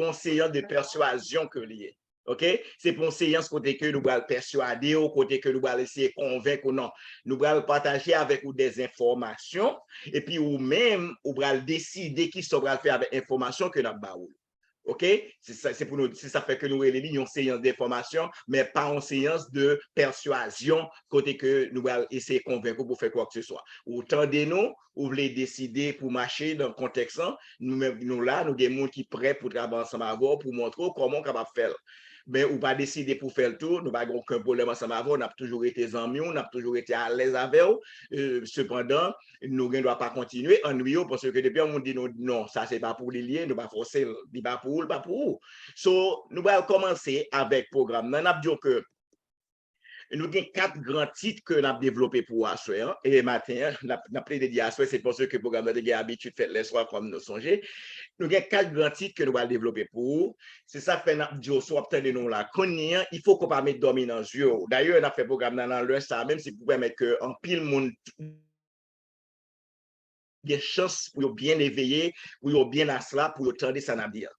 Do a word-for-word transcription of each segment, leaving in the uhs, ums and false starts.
yon seyans de pèswazyon ke li ye. Ok? Se pa yon seyans kote ke nou pral pèswade w, kote ke nou pral eseye konvenk ou, non. Nou pral pataje avèk ou des enfòmasyon, epi ou menm, ou pral deside ki sa w pral fè avèk enfòmasyon ke n ap ba ou. Ok? Se sa, se pou nou, se sa fè ke nou rele li yon seyans de enfòmasyon, men pa yon seyans de pèswazyon kote ke nou pral eseye konvenk ou pou fè kwa ke se swa. Ou tande nou, ou vle deside pou mache nan kontèks lan, nou menm, nou la, nou gen moun ki prè pou travay ansanm avè w, pou montre w kòman w kapab fè l. Men ou pa deside pou fè l tou, nou pa gen okenn pwoblèm ansanm avè w, n ap toujou rete zanmi w, n ap toujou rete alèz avè w. E, sepandan, nou gen dwa pa kontinye annuiye w, paske depi yon moun di nou, "Non, sa se pa pou li l ye," nou pa fòse l, li pa pou ou, li pa pou ou. So, nou pral kòmanse avèk pwogram nan, n ap di w ke nou gen kat gran tit ke n ap devlope pou aswè an, e maten an, n ap, n ap plede di aswè, se paske pwogram nan te gen abitid fèt lèswa, kòm nou sonje. Nou gen kat gran tit ke nou pral devlope pou ou. Se sa k fè n ap di w, si w ap tande nou la kounye a, il faut que w pa met dòmi nan zye w. Dayè, n ap fè pwogram nan nan lè sa a menm, se pou pèmèt ke anpil moun gen chans pou yo byen eveye, pou yo byen asla, pou yo tande sa n ap di a.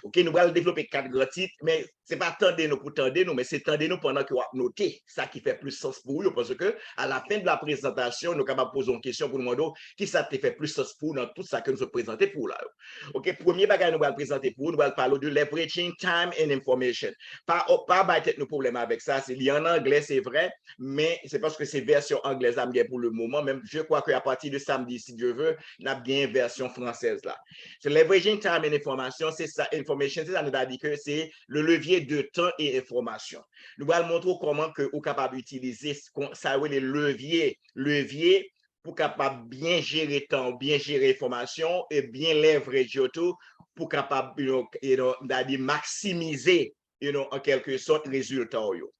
Ok, nou pral devlope kat gran tit, men se pa tande nou pou tande nou, men se tande nou pandan ke w ap note sa ki fè plis sans pou ou yo, paske a la fen de la prezantasyon, nou kapab poze yon kesyon pou nou mande w ki sa te fè plis sans pou ou nan tout sa ke nou sot prezante pou ou la yo. Ok, premye bagay nou pral prezante pou ou, nou pral pale w de leveraging time and information. Pa, pa bay tèt nou pwoblèm avèk sa, se li an anglè, se vre, men se paske se vèsyon anglè sa m gen pou le moman, men je crois que à partir de samedi, si Dieu veut, n ap gen vèsyon fransèz la. Se leveraging time and information, se sa, information, se sa nou ta di ke se le levier de temps et information. Nou pral montre w kòman ke ou kapab itilize s-, kon-, sa yo rele levye, levye pou kapab byen jere tan, byen jere enfòmasyon, e byen leverage yo tou, pou kapab, you know, you know, n ta di maksimize, you know, an kèlke sòt, rezilta w yo.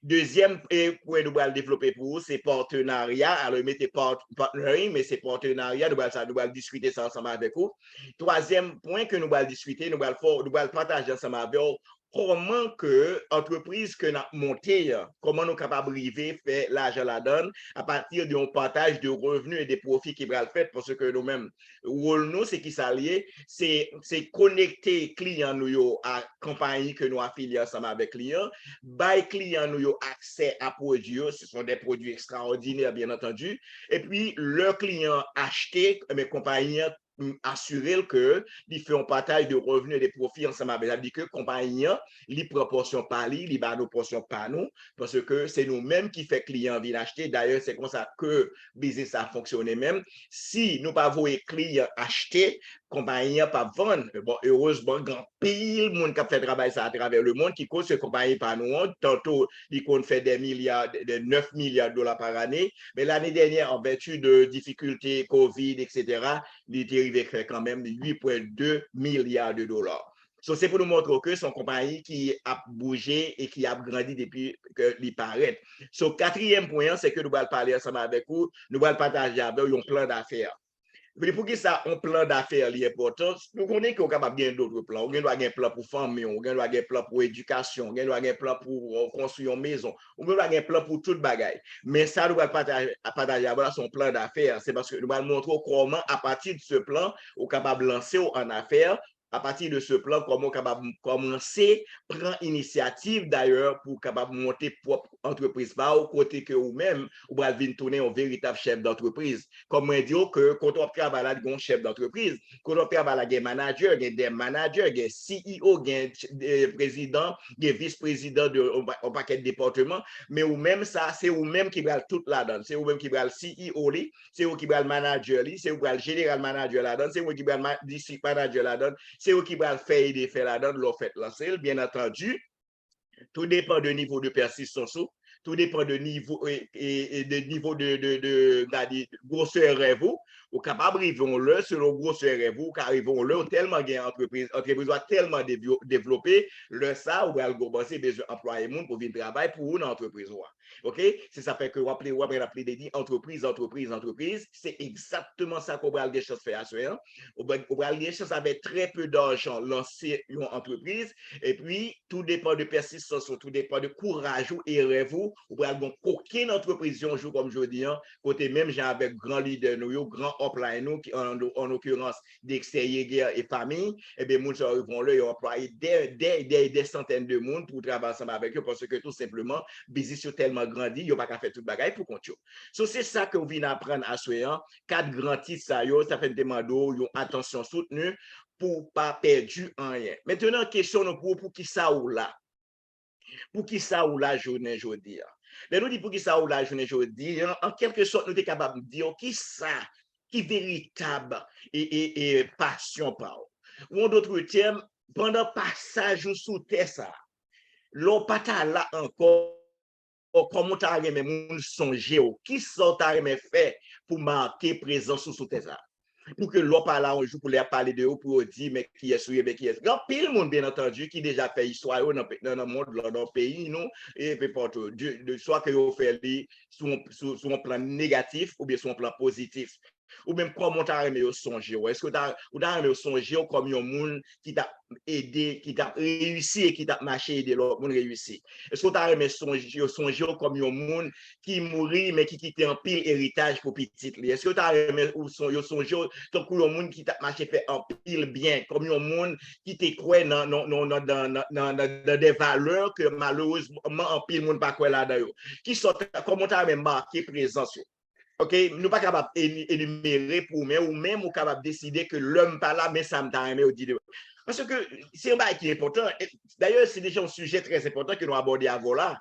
Dezyèm, e, pwen nou pral devlope pou ou, se patenarya. Alò, yo mete part-, partnering, men se patenarya. Nou pral sa, nou pral diskite sa ansanm avèk ou. Twazyèm pwen ke nou pral diskite, nou pral fè, nou pral pataje ansanm avè w kòman ke antrepriz ke n ap monte a, kòman nou kapab rive fè lajan ladan l apati de yon pataj de revni e de pwofi ki pral fèt, paske nou menm, wòl nou, se ki sa l ye? Se, se konekte kliyan nou yo a konpayi ke nou afilye ansanm avèk li an, bay kliyan nou yo aksè a pwodui yo, ce sont des produits extraordinaires, bien entendu, epi lè kliyan an achte, men konpayi an, mm, asire l ke li fè yon pataj de revni e de pwofi ansanm avèk, sa vle di ke konpayi an, li pran pòsyon pa li, li ba nou pòsyon pa nou, paske se nou menm ki fè kliyan vin achte. Dayè, se konsa ke biznis sa fonksyone menm. Si nou pa voye kliyan achte, konpayi an p ap vann. Bon, erezman, gen anpil moun k ap fè travay sa atravè lemonn, ki koz ke konpayi pa nou an, tanto li konn fè de milya, de nèf milya de dola pa ane, men lane dènyè, an vèti de difikilte kovid, etsetera, li te rive fè kanmenm uit pwen de milya de dola. So, se pou nou montre w ke se yon konpayi ki ap bouje e ki ap grandi depi ke li parèt. So, katriyèm pwen an, se ke nou pral pale ansanm avèk ou, nou pral pataje avè w yon plan dafè. Epi poukisa yon plan dafè li enpòtan? Nou konnen ke w kapab gen dòt plan. Ou gen dwa gen plan pou fanmi w, ou gen dwa gen plan pou edikasyon, ou gen dwa gen plan pou, euh, konstwi yon mezon, ou gen dwa gen plan pou tout bagay. Men sa nou pral pataje, pataje avè w la, se yon plan dafè. Se paske nou pral montre w kòman, apati de se plan, ou kapab lanse w an afè, apati de se plan, kòman w kapab kòmanse pran inisyativ, dayè, pou w kapab monte pwòp antrepriz pa w, kote ke ou menm, ou pral vin tounen yon veritab chèf dantrepriz. Kòm mwen di w ke kote w ap travay la, gen yon chèf dantrepriz. Kote w ap travay la, gen manadjè, gen de manadjè, gen C E O, gen, eh, prezidan, gen vis prezidan de yon pa-, yon pakèt depatman. Men ou menm sa, se ou menm ki pral tout ladan l. Se ou menm ki pral C E O li, se ou ki pral manadjè li, se ou pral jeneral manadjè ladan l, se ou ki pral ma-, district manadjè ladan l, se ou ki pral fè e defè ladan l, lè w fèt lanse l, byen antandi. Tou depann de nivo de pèsistans ou, tou depann de nivo, e, e, e de nivo de, de, de, n a di, gwosè rèv ou. Ou kapab rive yon lè, selon gwosè rèv ou, ou ka rive yon lè, ou tèlman gen antrepriz, antrepriz ou a tèlman devyo-, devlope, lè sa, ou pral kòmanse bezwen anplwaye moun pou vin travay pou ou nan antrepriz ou a. Ok? Se sa fè ke w ap ple-, w ap rele di antrepriz, antrepriz, antrepriz. Se egzakteman sa ke w pral gen chans fè aswè an. Ou pral, ou pral gen chans avèk trè pe dajan lanse yon antrepriz. Epi, tou depann de pèsistans ou, tou depann de kouraj ou e rèv ou, ou pral gen kokenn antrepriz yon jou kòm jodi an, kote menm jan avèk gran lidè nou yo, gran upline nou, ki an, an okirans Dexter Yeager e fanmi, ebyen, moun sa yo vont lè yo anplwaye dè, dè, dè, dè santèn de moun pou travay ansanm avèk yo, paske tou senpleman, biznis yo tèlman grandi, yo pa ka fè tout bagay pou kont yo. So, se sa ke w vin aprann aswè an, kat gran tit sa yo, sa fè n te mande w yon atansyon soutni pou w pa pèdi anyen. Mentnan, kesyon nou pou ou, poukisa ou la? Poukisa ou la jounen jodi a? Lè nou di poukisa ou la jounen jodi a, an kèlke sòt, nou te kapab di w kisa ki veritab e, e, e pasyon pa w. Ou an dòt tèm, pandan pasaj ou sou tè sa, lè w pa ta la ankò, kòman w ta renmen moun sonje w? Kisa w ta renmen fè pou make prezans ou sou tè sa? Pou ke lè w pa la yon jou, pou lè y ap pale de ou, pou yo di, men kiyès ou ye, men kiyès. Gen anpil moun, byen antandi, ki deja fè istwa yo nan, nan, nan mond lan, nan peyi nou, e pe enpòt, de, de, swa ke yo fè li sou, sou, sou yon plan negatif oubyen sou yon plan pozitif. Ou menm, kòman w ta renmen yo sonje w? Èske w ta, ou ta renmen yo sonje w kòm yon moun ki t ap ede, ki t ap reyisi e ki t ap mache ede lòt moun reyisi? Èske w ta renmen sonje, yo sonje w kòm yon moun ki mouri, men ki kite anpil eritaj pou pitit li? Èske w ta renmen ou son-, yo sonje w tankou yon moun ki t ap mache fè anpil byen, kòm yon moun ki te kwè nan, nan, nan, nan, nan, nan, nan, nan de valè ke malerezman anpil moun pa kwè ladan yo? Kisa w ta, kòman w ta renmen make prezans yo? Ok, nou pa kapab eni-, enimere pou ou, men ou menm ou kapab deside ke lè m pa la, men sa m ta renmen yo di de mwen. Paske se yon bagay ki enpòtan. E, dayè, se deja yon sijè trè enpòtan ke nou abòde avè w la.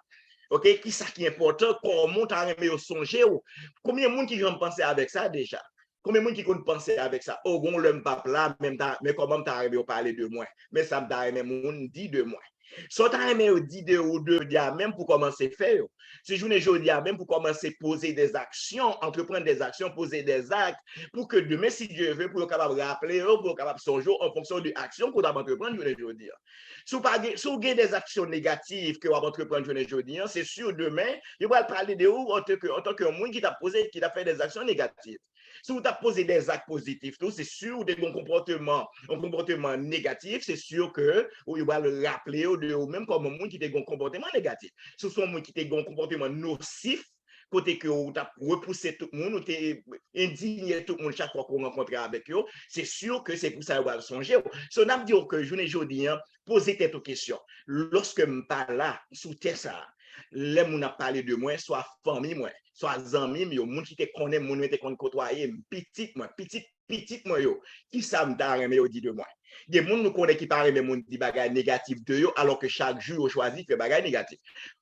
Ok, kisa ki enpòtan, kòman w ta renmen yo sonje w? Konbyen moun ki janm panse avèk sa deja? Konbyen moun ki konn panse avèk sa? O, gon lè m p ap la, men m ta, men kòman m ta renmen yo pale de mwen? Men sa m ta renmen moun di de mwen. Sa w ta renmen yo di de ou de, de a menm pou kòmanse fè yo. Se jounen jodi a menm pou kòmanse poze dèzaksyon, antreprann dèzaksyon, poze dèzak, pou ke demen, si Dye ve, pou yo kapab raple yo, pou yo kapab sonje w an fonksyon de aksyon ke w t ap antreprann jounen jodi a. Si w pa gen, si w gen dèzaksyon negatif ke w ap antreprann jounen jodi a, se si demen, yo pral pale de ou antanke, antanke yon moun ki t ap poze, ki t ap fè dèzaksyon negatif. Si w t ap poze dèzak pozitif tou, se si w te gen yon konpòteman, yon konpòteman negatif, se si ke ou, yo pral raple yo de ou menm kòm yon moun ki te gen yon konpòteman negatif. Si w se yon moun ki te gen yon konpòteman nosif, kote ke ou t ap repouse tout moun, ou te endinye tout moun chak fwa ke w rankontre avèk yo, se si ke se pou sa yo pral sonje w. So, n ap di w ke jounen jodi a, poze tèt ou kesyon. Lòske m pa la sou tè sa a, lè moun ap pale de mwen, swa fanmi mwen, swa zanmi m yo, moun ki te konnen m, moun mwen te konn kotwaye m, pitit mwen, pitit pitit mwen yo, kisa m ta renmen yo di de mwen? Gen moun nou konnen ki pa renmen moun di bagay negatif de yo, alòske chak jou yo chwazi fè bagay negatif.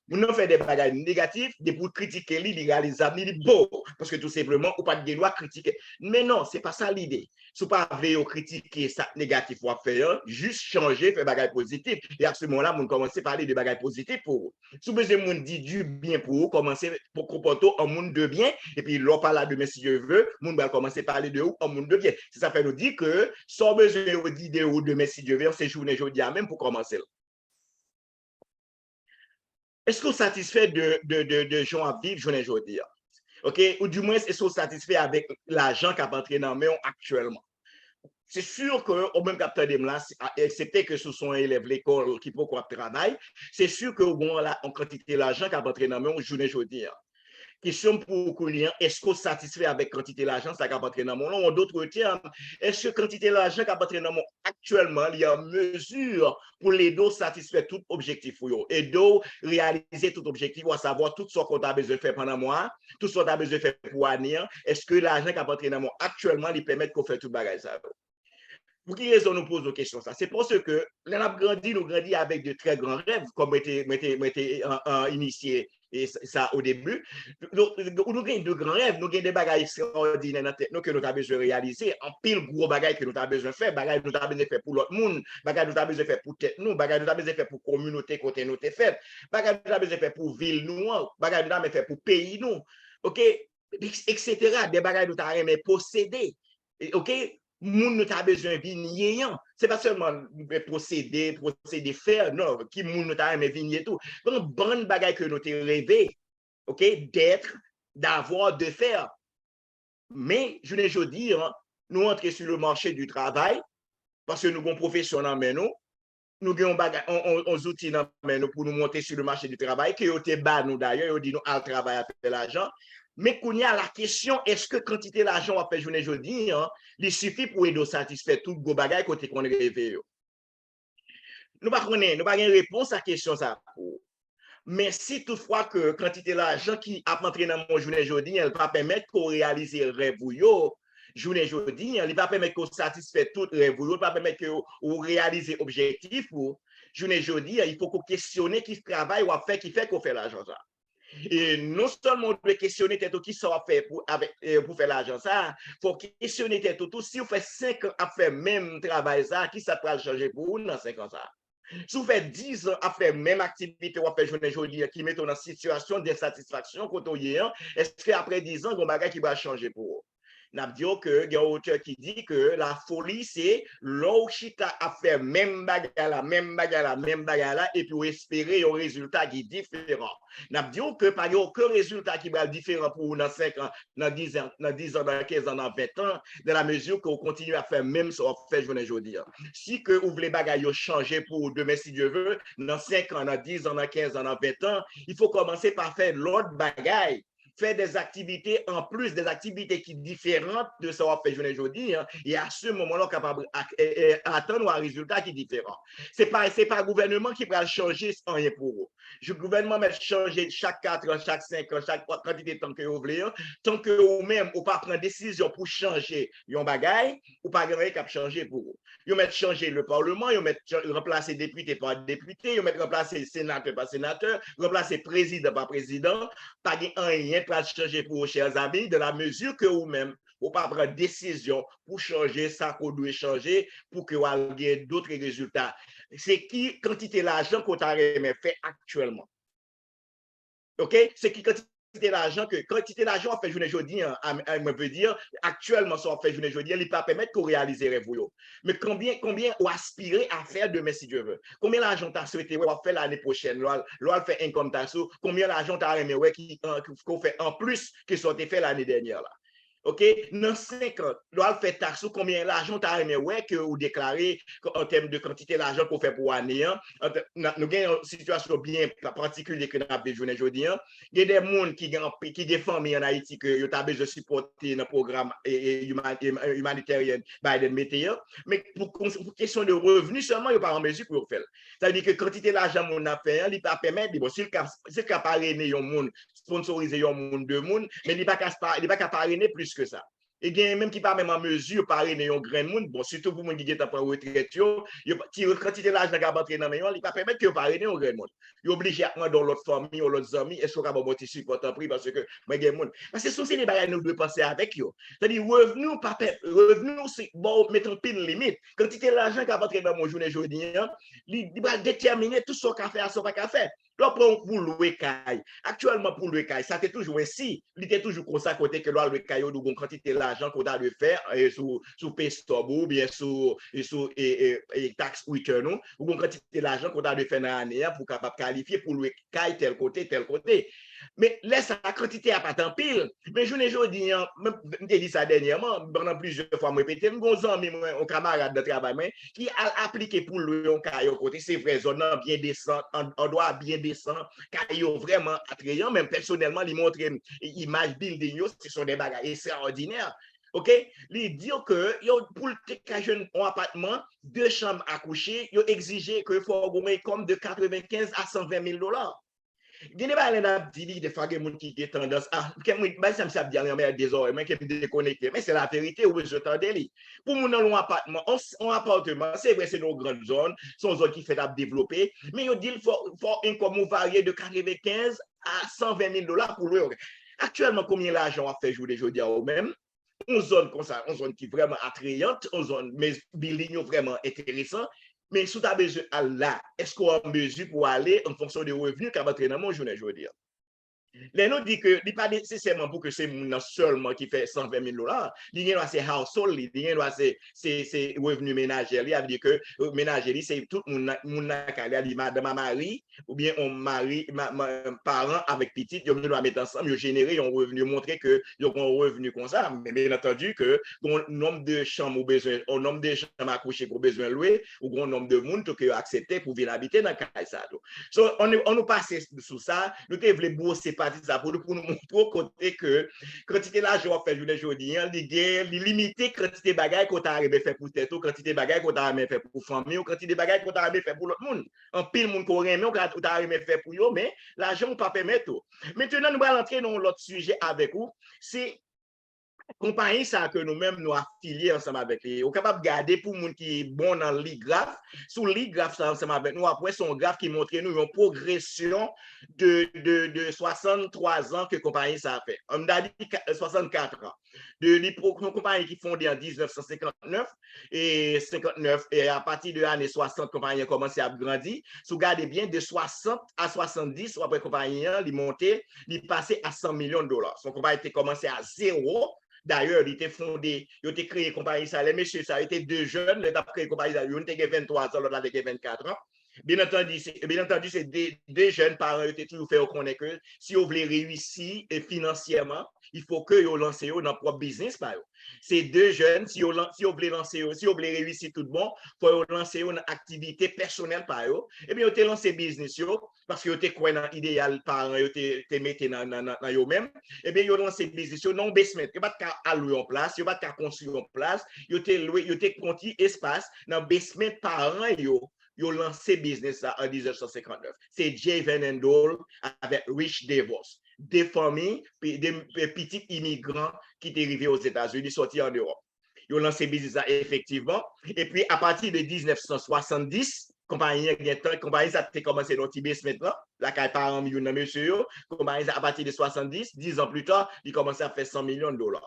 Moun nan fè de bagay negatif, depi w kritike li, li rale zam li, li bo w. Paske tou senpleman, ou pa t gen dwa kritike. Men non, se pa sa lide. Si w pa vle yo kritike sa k negatif w ap fè an, jis chanje, fè bagay pozitif. E a se moman la, moun kòmanse pale de bagay pozitif pou ou. Si w bezwen moun di du byen pou ou, kòmanse pou konpòte w an moun de byen, epi lè w pa la demen, si Dye ve, moun pral kòmanse pale de ou an moun de byen. Se sa fè nou di ke sa w bezwen yo di de ou demen, si Dye ve, se jounen jodi a menm pou kòmanse l. Èske w satisfè de, de, de, de jan w ap viv jounen jodi a? Ok? Ou dimwens, èske w satisfè avèk lajan k ap antre nan men w aktyèlman? Se si ke ou menm k ap tande m la, si, a, eksepte ke si w se yon elèv lekòl ki poko ap travay, se si ke ou gen yon la, yon kantite lajan k ap antre nan men w jounen jodi a. Kesyon m pou ou kounye a, èske w satisfè avèk kantite lajan sa k ap antre nan men w lan? An dòt tèm, èske kantite lajan k ap antre nan men w aktyèlman, li an mezi pou l ede w satisfè tout objektif ou yo, ede w reyalize tout objektif ou, asavwa tout sa ke w ta bezwen fè pandan mwa a, tout sa w ta bezwen fè pou ane an, èske lajan k ap antre nan men w aktyèlman, li pèmèt ke w fè tout bagay sa yo? Pou ki rezon nou poze w kesyon sa? Se paske lè n ap grandi, nou grandi avèk de trè gran rèv, kòm mwen te, mwen te, mwen te, an, an, inisye e sa, sa o debi. Nou, nou gen de gran rèv, nou gen de bagay ekstraòdinè nan tèt nou ke nou ta bezwen reyalize, anpil gwo bagay ke nou ta bezwen fè, bagay nou ta bezwen fè pou lòt moun, bagay nou ta bezwen fè pou tèt nou, bagay nou ta bezwen fè pou kominote kote nou te fèt, bagay nou ta bezwen fè pou vil nou an, bagay nou ta renmen fè pou peyi nou. Ok? Eksetera. De bagay nou ta renmen posede. E, ok? Moun nou ta bezwen vin ye an. Se pa sèlman posede, posede fè, non, ki moun nou ta renmen vin ye tou. Gen yon bann bagay ke nou te reve, ok, d'être, d'avoir, de faire. Men, jounen jodi a, nou antre sur le marché du travail, paske nou gen yon pwofesyon nan men nou, nou gen yon bagay, yon, yon, yon zouti nan men nou pou nou monte sou le mache di travay, ke yo te ba nou dayè, yo di nou al travay al fè lajan. Men kounye a, la kesyon, èske kantite lajan w ap fè jounen jodi an, li sifi pou ede w satisfè tout gwo bagay ke w te konn reve yo? Nou pa konnen, nou pa gen repons a kesyon sa pou ou. Men si toutfwa ke kantite lajan ki ap antre nan men w jounen jodi an, li pa pèmèt ke w reyalize rèv ou yo, jounen jodi an, li pa pèmèt ke w satisfè tout rèv ou yo, li pa pèmèt ke w reyalize objektif ou, jounen jodi an, il faut ke w kesyone ki travay w ap fè ki fè ke w fè lajan sa. E non sèlman w dwe kesyone tèt ou ki sa w ap fè pou, avèk, eh, pou fè lajan sa, fò w kesyone tèt ou tou, si w fè senk an ap fè menm travay sa, ki sa k pral chanje pou ou nan senk an sa? Si w fè diz an ap fè menm aktivite w ap fè jounen jodi an ki mete w nan sitiyasyon densatisfaksyon kote w ye an, èske apre diz an, gen yon bagay ki pral chanje pou ou? N ap di w ke gen yon otè ki di ke lafoli se lè w chita ap fè menm bagay la, menm bagay la, menm bagay la, epi w espere yon rezilta ki diferan. N ap di w ke pa gen okenn rezilta ki pral diferan pou ou nan senk an, nan diz an, nan diz an, nan kenz an, nan ven an, dans la mesure ke w kontinye ap fè menm sa w ap fè jounen jodi an. Si ke ou vle bagay yo chanje pou ou demen, si Dye ve, nan senk an, nan diz an, nan kenz an, nan ven an, il faut kòmanse pa fè lòt bagay. Fè des activités en plus, des activités ki diferan de sa w ap fè jounen jodi an, e à ce moment-là, w kapab ak, e, e, atann ou a rezilta ki diferan. Se pa, se pa gouvènman ki pral chanje anyen pou ou. Jou gouvènman mèt chanje chak kat an, chak senk an, chak kantite tan ke yo vle an, tan ke ou menm ou pa pran desizyon pou chanje yon bagay, ou pa gen anyen k ap chanje pou ou. Yo mèt chanje le parlement, yo mèt cha-, ranplase depite pa depite, yo mèt ranplase senatè pa senatè, ranplase prezidan pa prezidan. Pa gen anyen k pral chanje pou ou, chè zanmi, dans la mesure ke ou menm, ou pa pran desizyon pou chanje sa ke w dwe chanje, pou ke w al gen dòt rezilta. Se ki kantite lajan ke w ta renmen fè aktyèlman? Ok? Se ki kantite lajan ke, kantite lajan w ap fè jounen jodi an, a, a, mwen vle di, aktyèlman sa w ap fè jounen jodi an, li pa pèmèt ke w reyalize rèv ou yo. Men konbyen, konbyen w aspire a fè demen, si Dye ve? Konbyen lajan w ta swete wè w ap fè lane pwochèn? Lè w al, lè w al fè income tax ou, konbyen lajan w ta renmen wè ki, an, ke w fè anplis ke sa w te fè lane dènyè la? Ok, nan senk an, lè w al fè taks ou, konbyen lajan w ta renmen wè ke ou deklare an tèm de kantite lajan ke w fè pou ane an? An tè-, nan, nou gen yon sitiyasyon byen pa-, patikilye ke n ap viv jounen jodi an. Gen de moun ki gen anpi-, ki gen fanmi ann Ayiti ke yo ta bezwen sipòte nan pwogram, e, e, iman-, e, imanitèryen Biden mete an. Men pou, pou kesyon de revni sèlman, yo pa an mezi pou yo fè l. Sa vle di ke kantite lajan moun nan ap fè an, li pa pèmèt li, bon, si l ka, si l ka parene yon moun, sponsorize yon moun, de moun, men li pa ka, li pa ka parene plis ke sa. E gen menm ki pa menm an mezi parene yon grenn moun, bon, sitou pou moun ki gentan pran retrèt yo, yo, ti kantite lajan k ap antre nan men yo, li pa pèmèt ke yo parene yon grenn moun. Yo oblije ap mande yon lòt fanmi, yon lòt zanmi, èske w ka ban mwen ti sipò, tanpri, paske mwen gen moun. Paske se yon seri de bagay nou dwe panse avèk yo. Sètadi, revni w pa pè-, revni w se, bon, mete anpil limit. Kantite lajan k ap antre nan men w jounen jodi an, li, li pral detèmine tout sa w ka fè a sa w pa ka fè. Lè w pran pou lwe kay. Aktyèlman, pou lwe kay, sa te toujou ensi. Li te toujou konsa, kote ke lè w al lwe kay, yo di w gon kantite lajan ke w ta dwe fè, e, sou, sou pay stub ou, oubyen sou, e, sou, e, e, e, tax return ou, ou gon kantite lajan ke w ta dwe fè nan ane a pou w kapab kalifye pou lwe kay tèl kote, tèl kote. Men lè sa a, kantite a pa t anpil. Men jounen jodi an, m, m te di sa dènyèman, pandan plizyè fwa m repete, m gon zanmi mwen, yon kamarad nan travay mwen, ki al aplike pou lwe yon kay yon kote. Se vre, zòn nan byen desan, an, andwa a byen desan, kay yo vrèman atreyan, men pèsonèlman, li montre m imaj building yo, se son de bagay ekstraòdinè. Ok? Li di ke yo, pou l te ka jwenn yon apatman, de chanm a kouche, yo egzije ke fò w gen yon income de katrevenkenz a san ven mil dola. Gen de bagay lè n ap di li, defwa gen moun ki gen tandans, ah, ke mwen, bay sa misye ap di a, li anmède zòrèy mwen, ke m dekonekte. Men se laverite, ou bezwen tande li. Pou moun nan lwe yon apatman, yon, yon apatman, se vre, se nan yon grann zòn, se yon zòn ki fèk ap devlope, men yo di l fò, fò income ou varye de katrevenkenz a san ven mil dola pou lwe. Aktyèlman, konbyen lajan w ap fè jounen jodi a ou menm? Yon zòn konsa, yon zòn ki vrèman atreyan, yon zòn, men building yo vrèman enteresan, men si w ta bezwen al la, èske w an mezi pou w ale an fonksyon de revni k ap antre nan men w jounen jodi a? Lè nou di ke li pa nesesèman pou ke se moun nan sèlman ki fè san ven mil dola, li gen dwa se household li, li gen dwa se, se, se revni menajè li, sa vle di ke, euh, menajè li, se tout moun nan, moun nan kay la, li madanm a mari, oubyen yon mari, ma, ma, paran avèk pitit, yo gen dwa met ansanm, yo jenere yon revni, yo montre ke yo gen yon revni konsa. Men byen antandi ke gen yon nonb de chanm ou bezwen, yon nonb de chanm a kouche ke w bezwen lwe, ou gen yon nonb de moun tou ke yo aksepte pou vin abite nan kay sa tou. So, an nou, an nou pase sou sa, nou te vle bwose pati sa pou nou, pou nou montre w kote ke kantite lajan w ap fè jounen jodi an, li gen, li limite kantite bagay ke w ta renmen fè pou tèt ou, kantite bagay ke w ta renmen fè pou fanmi w, kantite bagay ke w ta renmen fè pou lòt moun. Anpil moun ke w renmen, w ka, w ta renmen fè pou yo, men lajan w pa pèmèt ou. Mentnan, nou pral antre nan yon lòt sijè avèk ou. Se konpayi sa ke nou menm nou afilye ansanm avèk li. Ou kapab gade pou moun ki bon nan li graf. Si w li graf sa ansanm avèk nou, w ap wè se yon graf ki montre nou yon pwogresyon de, de, de swasanntwa zan ke konpayi sa fè. Ann ta di ka-, swasannkat an. De, li pou, yon konpayi ki fonde an diznèf san senkantnèf, e senkantnèf, e apati de ane swasant, konpayi an kòmanse ap grandi. Si w gade byen, de swasant a swasanndis, w ap wè konpayi an, li monte, li pase a san milyon dola. Se yon konpayi ki te kòmanse a zewo. Dayè, li te fonde, yo te kreye konpayi sa. Lè mesye sa, yo te de jèn, lè yo t ap kreye konpayi sa, youn te gen venntwa zan, lòt la te gen vennkat an. Byen antandi, se, byen antandi, se de, de jèn paran yo te toujou fè yo konnen ke si yo vle reyisi e finansyèman, il faut que yo lanse yo nan pwòp biznis pa yo. Se de jèn, si yo, lan- si yo vle lanse yo, si yo vle reyisi tout bon, fò yo lanse yo nan aktivite pèsonèl pa yo. Ebyen, yo te lanse biznis yo, paske yo te kwè nan ideyal paran yo te, te mete nan, nan, nan, nan yo menm. Ebyen, yo lanse biznis yo nan yon basement. Yo pa t ka al lwe yon plas, yo pa t ka konstwi yon plas, yo te lwe, yo te pran ti espas nan basement paran yo, yo lanse biznis la an diznèf san senkantnèf. Se Jay Van Andel avèk Rich DeVos. De fanmi, pi- de, de pitit imigran ki te rive Ozetazini, sòti an Ewòp. Yo lanse biznis la efektivman. Epi, apati de diznèf san swasanndis, konpayi an gen tan, konpayi sa te kòmanse nan ti basement lan, lakay paran m youn nan mesye yo. Konpayi sa, apati de swasanndis, diz an pli ta, li kòmanse ap fè san milyon dola.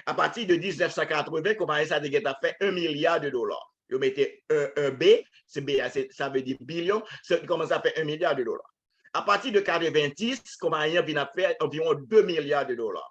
Apati de diznèf san katreven, konpayi sa te gentan fè yon milya de dola. Yo mete yon, yon B, se B a, se, sa vle di bilyon, se, li kòmanse ap fè yon milya de dola. Apati de katrevendis, konpayi an vin ap fè anviwon de milya de dola.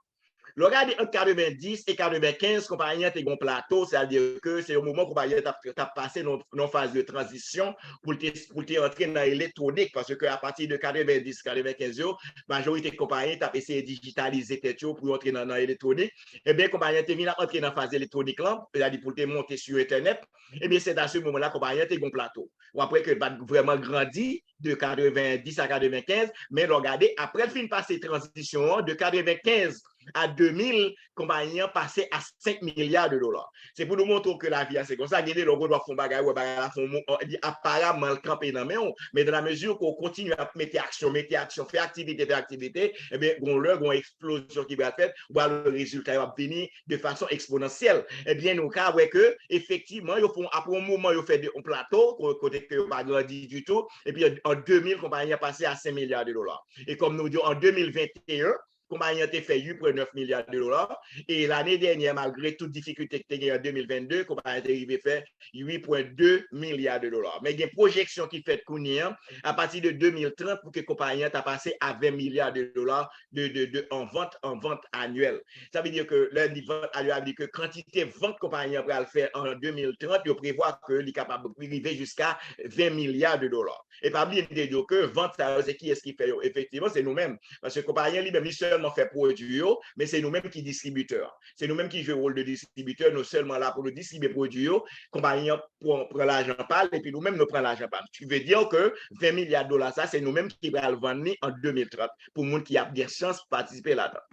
Lè w gade ant katrevendis e katrevenkenz, konpayi an te gen yon plato, sa vle di ke se yon moman konpayi an t ap, t ap pase nan, nan yon faz de tranzisyon pou l te, pou l te antre nan elektwonik, paske apati de katrevendis, katrevenkenz yo, majorite konpayi t ap eseye dijitalize tèt yo pou yo antre nan, nan elektwonik. Ebyen, konpayi an te vin ap antre nan faz elektwonik lan, sa vle di pou l te monte sou entènèt. Ebyen, se a se moman la, konpayi an te gen yon plato. W ap wè ke l pa t vrèman grandi de katrevendis a katrevenkenz, men lè w gade, apre l fin pase tranzisyon an, de katrevenkenz a de mil, konpayi an pase a senk milya de dola. Se pou nou montre w ke lavi a se konsa. Gen de lè w gon dwa fè yon bagay, ou wè bagay la fè yon mo-, li aparamman l kanpe nan men w, men dans la mesure ke w kontinye ap mete aksyon, mete aksyon, fè aktivite, fè aktivite, ebyen, gon lè, gon eksplozyon ki pral fèt, ou pral wè rezilta yo ap vini de fason eksponansyèl. Ebyen, nou ka wè ke, efektivman, yo fè, apre yon moman, yo fè de, yon plato, ko-, kote ke yo pa grandi ditou, epi an, an de mil, konpayi an pase a senk milya de dola. E kòm nou di, an de mil venteyen, konpayi an te fè uit pwen nèf milya de dola. E lane dènyè, malgre tout difikilte ki te gen an de mil vennde, konpayi an te rive fè uit pwen de milya de dola. Men gen pwojeksyon ki fèt kounye an, apati de de mil trant, pou ke konpayi an ta pase a ven milya de dola de, de, de, an vant, an vant anyèl. Sa vle di ke lè n di vant anyèl, sa vle di ke kantite vant konpayi an pral fè an de mil trant, yo prevwa ke li kapab rive jiska ven milya de dola. E pa bliye, m te di w ke vant sa yo, se kiyès ki fè yo? Efektivman, se nou menm. Paske konpayi an li menm, li sèlman fè pwodui yo, men se nou menm ki distribitè. Se nou menm ki jwe wòl de distribitè, nou sèlman la pou nou distribye pwodui yo, konpayi an pran, pran lajan pa l, epi nou menm nou pran lajan pa n. Ki vle di ke ven milya dola sa, se nou menm ki pral vann li an de mil trant, pou moun ki ap gen chans patisipe ladan.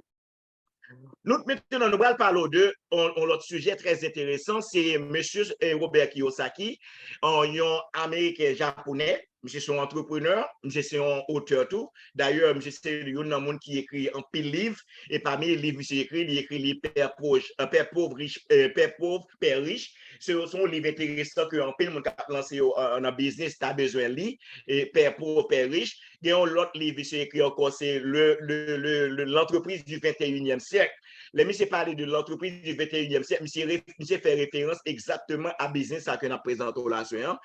Nou, mentnan, nou pral pale w de yon, yon lòt sijè trè enteresan, se mesye, eh, Robert Kiyosaki, yon, yon Ameriken Japonè, misye se yon antreprenè, misye se yon otè tou. Dayè, misye se youn nan moun ki ekri anpil liv, e pami liv misye ekri, li ekri liv Pè Pov, eh, Pè Pov Rich, eh, Pè Pov, Pè Rich. Se, se yon liv enteresan ke anpil moun k ap lanse yo, eh, nan biznis ta bezwen li, e Pè Pov, Pè Rich. Gen yon lòt liv misye ekri ankò, se le, le, le, le, L'entreprise du vingt et unième siècle. Lè misye pale de l'entreprise du vingt et unième siècle, misye, misye fè referans egzakteman a biznis sa ke n ap prezante w la swen an,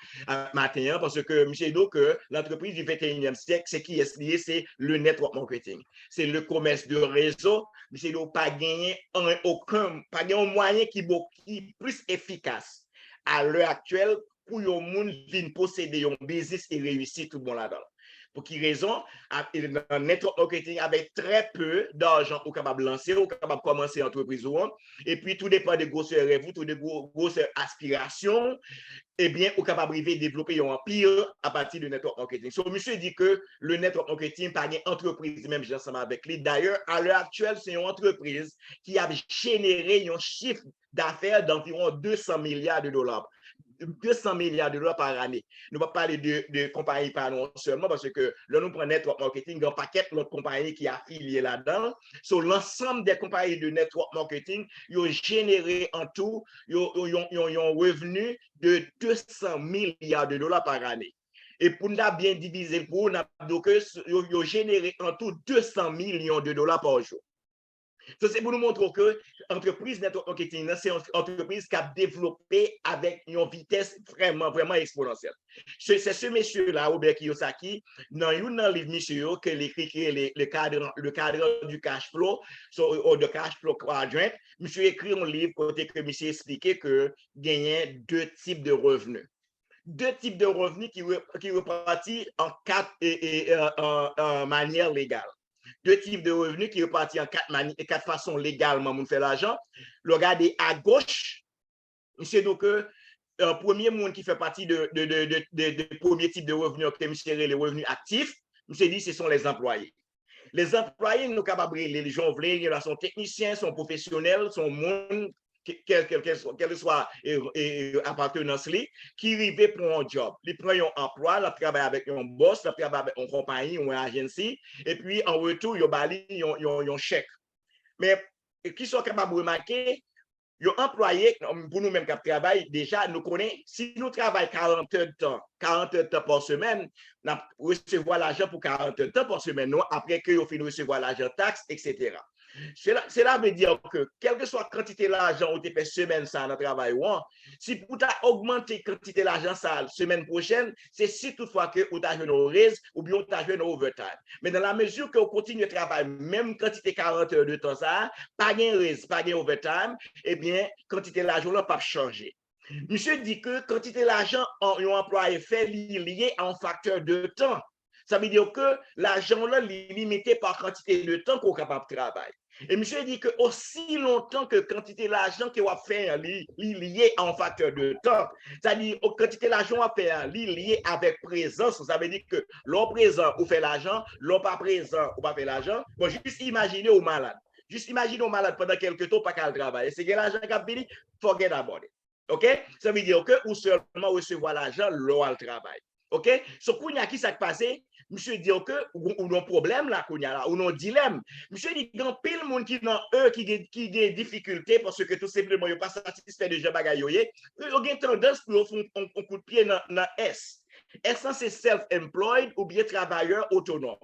maten an, paske misye di ke l'entreprise du vingt et unième siècle, se kiyès li ye, se le network marketing. Se le commerce de réseau, misye di w pa genyen okenn, pa gen yon mwayen ki, ki plis efikas a lè aktyèl pou yon moun vin posede yon biznis e reyisi tout bon ladan l. Pou ki rezon? Nan network marketing, avèk trè pe dajan, ou kapab lanse, ou kapab kòmanse antrepriz ou an, epi tou depan de gwosè rèv ou, tou de gwosè aspirasyon, ebyen, ou kapab rive devlope yon anpi apati de network marketing. So, misye di ke le network marketing pa gen antrepriz menm jan ansanm avèk li. Dayè, a lè aktyèl, se yon antrepriz ki ap jenere yon chif dafè d'anviwon de san milya de dola. De san milya de dola pa ane. Nou p ap pale de, de konpayi pa nou sèlman, paske lè nou pran network marketing, gen pakèt lòt konpayi ki afilye ladan l. So, l'ensemble des compagnies de network marketing, yo jenere an tou, yo, yo, yon, yon, yon revni de de san milya de dola pa ane. E pou n ta byen divize l pou ou, n ap di w ke yo, yo jenere an tou de san milyon de dola pa jou. So, se pou nou montre w ke antrepriz network marketing nan, se yon antrepriz k ap devlope avèk yon vitès vrèman, vrèman eksponansyèl. Se, se se mesye la, Robert Kiyosaki, nan youn nan liv misye yo, ke l ekri, ki rele le cadre, le cadre du cash flow, so, or the cash flow quadrant, misye ekri yon liv kote ke misye eksplike ke genyen de tip de revni. De tip de revni ki, re, ki repati an kat, e, e, e, an, an manyè legal. De tip de revni ki repati an kat, mani, kat fason legalman moun fè lajan. Lè w gade agoch, misye di w ke euh, premye moun ki fè pati de, de, de, de, de, de premye tip de revni ke misye rele revni aktif, misye di se sont les employés. Les employés, nou kapab rele l jan w vle, se yon teknisyen, se yon pwofesyonèl, se yon moun, kèlkeswa apatenans li, ki rive pran yon djòb. Li pran yon anplwa, l ap travay avèk yon bòs, l ap travay avèk yon konpayi, yon ajansi, epi an retou, yo ba li yon, yon, yon chèk. Men, kisa w kapab remake? Yon anplwaye, pou nou menm k ap travay, deja, nou konnen, si nou travay karant èdtan, karant èdtan pa semèn, n ap resevwa lajan pou karant èdtan pa semèn nou, apre ke yo fin resevwa lajan taks, etsetera. Sela, sela vle di ke, kèlkeswa kantite lajan ou te fè semèn sa a nan travay ou an, si pou w ta ogmante kantite lajan sa a semèn pwochèn, se si toutfwa ke ou ta jwenn yon raise oubyen ou ta jwenn yon overtime. Men nan la mezi ke w kontinye travay menm kantite karant è de tan sa a, pa gen raise, pa gen overtime, ebyen, kantite lajan w lan p ap chanje. Misye di ke kantite lajan yon anplwaye fè, li lye a yon faktè de tan. Sa vle di ke lajan w lan, li limite pa kantite de tan ke w kapab travay. E misye di ke osi lontan ke kantite lajan ke w ap fè an, li, li lye a yon faktè de tan, sa di, kantite lajan w ap fè an, li lye avèk prezans ou. Sa vle di ke lè w prezan, ou fè lajan, lè w pa prezan, ou pa fè lajan. Bon, jis imajine ou malad. Jis imajine ou malad pandan kèlke tan, ou pa ka al travay. Èske gen lajan k ap vini? Forget about it. Oke? Sa vle di ke ou sèlman resevwa lajan lè w al travay. Oke? So, kounye a, ki sa k pase? Misye di ke ou, ou nan pwoblèm la, kounye a la, ou nan dilèm. Misye di gen anpil moun ki nan E, ki gen, ki gen difikilte paske tou senpleman yo pa satisfè de jan bagay yo ye. Yo, yo gen tandans pou yo fè yon, yon, yon kout pye nan, nan S. S lan se self-employed oubyen travayè otonòm.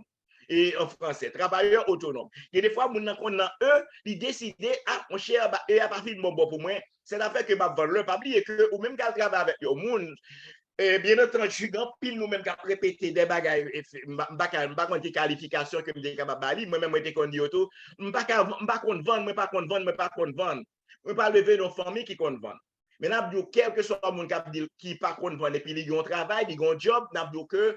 E an fransè, travayè otonòm. Gen de fwa, moun nan konn nan E, li deside, a, monchè, E a pa fin bon bò pou mwen, sètafè ke m ap vann lè. Pa bliye ke ou menm k al travay avèk yon moun, e, byen antandi, gen anpil nou menm k ap repete de bagay, e, m pa, m pa ka, m pa konn ki kalifikasyon ke m te kapab ba li, mwen menm mwen te konn di yo tou, m pa ka, m pa konn vann, mwen pa konn vann, mwen pa konn vann. Mwen pa leve nan fanmi ki konn vann. Men n ap di w, kèlkeswa moun k ap di l ki pa konn vann epi li gen yon travay, li gen yon djòb, n ap di w ke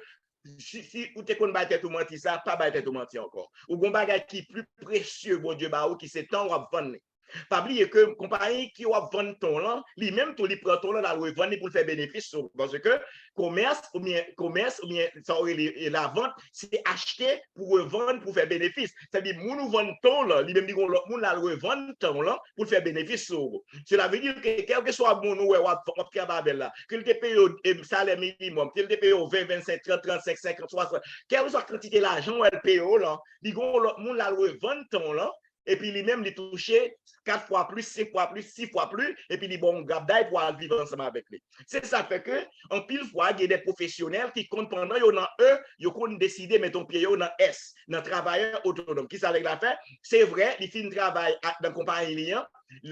si, si ou te konn bay tèt ou manti sa, pa bay tèt ou manti ankò. Ou gen yon bagay ki pli presye Bondye ba ou, ki se tan w ap vann li. Pa bliye ke konpayi ke w ap vann tan w lan, li menm tou li pran tan w lan, l al revann li pou l fè benefis sou ou. Paske komès oubyen, komès oubyen sa w rele, e, lavant, se achte pou revann, pou fè benefis. Sa vle di, moun ou vann tan w lan, li menm li gen yon lòt moun, l al revann tan w lan pou l fè benefis sou ou. Sela vle di ke kèlkeswa moun ou wè w ap, w ap travay avè l la, ke l te peye w, e, salè minimòm, ke l te peye w ven, vennsenk, trant, trannsenk, senkant, swasant, kèlkeswa kantite lajan w wè l peye w lan, li gen yon lòt moun, l al revann tan w lan, epi li menm li touche kat fwa plis, senk fwa plis, sis fwa plis, epi li ba w yon grabday pou al viv ansanm avèk li. Se sa k fè ke anpil fwa gen de pwofesyonèl ki konn pandan yo nan E, yo konn deside mete yon pye yo nan S, nan travayè otonòm. Kisa nèg la fè? Se vre, li fin travay nan konpayi li an,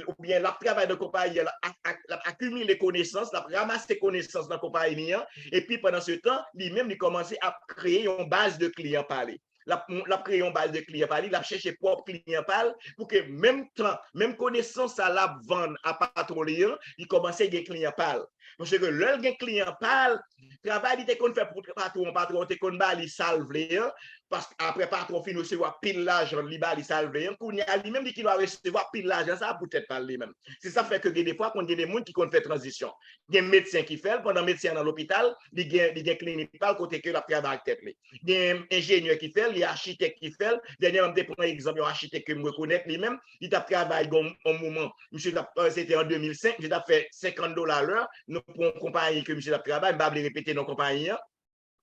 oubyen l ap travay nan konpayi an, l ap akimile konesans, l ap ranmase konesans nan konpayi li an, epi pandan se tan, li menm li kòmanse ap kreye yon baz de kliyan pa li. L ap, l ap kreye yon baz de kliyan pa li, l ap chèche pwòp kliyan pa l, pou ke menm tan, menm konesans sa l ap vann a patwon li an, li kòmanse gen kliyan pa l. Paske lè l gen kliyan pa l, travay li te konn fè pou patwon, patwon te konn ba li sa l vle an, paske apre patwon fin resevwa pil lajan, li ba li sa l vle an, kounye a li menm li ki dwa resevwa pil lajan sa pou tèt pa l li menm. Se sa fè ke gen de fwa konn gen de moun ki konn fè tranzisyon. Gen medsen ki fè l, pandan medsen an nan lopital, li gen, li gen klinik pa l kote ke l ap travay ak tèt li. Gen enjenyè ki fè l, gen achitèk ki fè l. Dènyèman, m te pran egzanp yon achitèk ke m rekonèt li menm, li t ap travay gon yon moman. Misye t ap, se te an de mil senk, misye t ap fè senkant dola lè, nou pou yon konpayi ke misye t ap travay, m pa vle repete non konpayi an.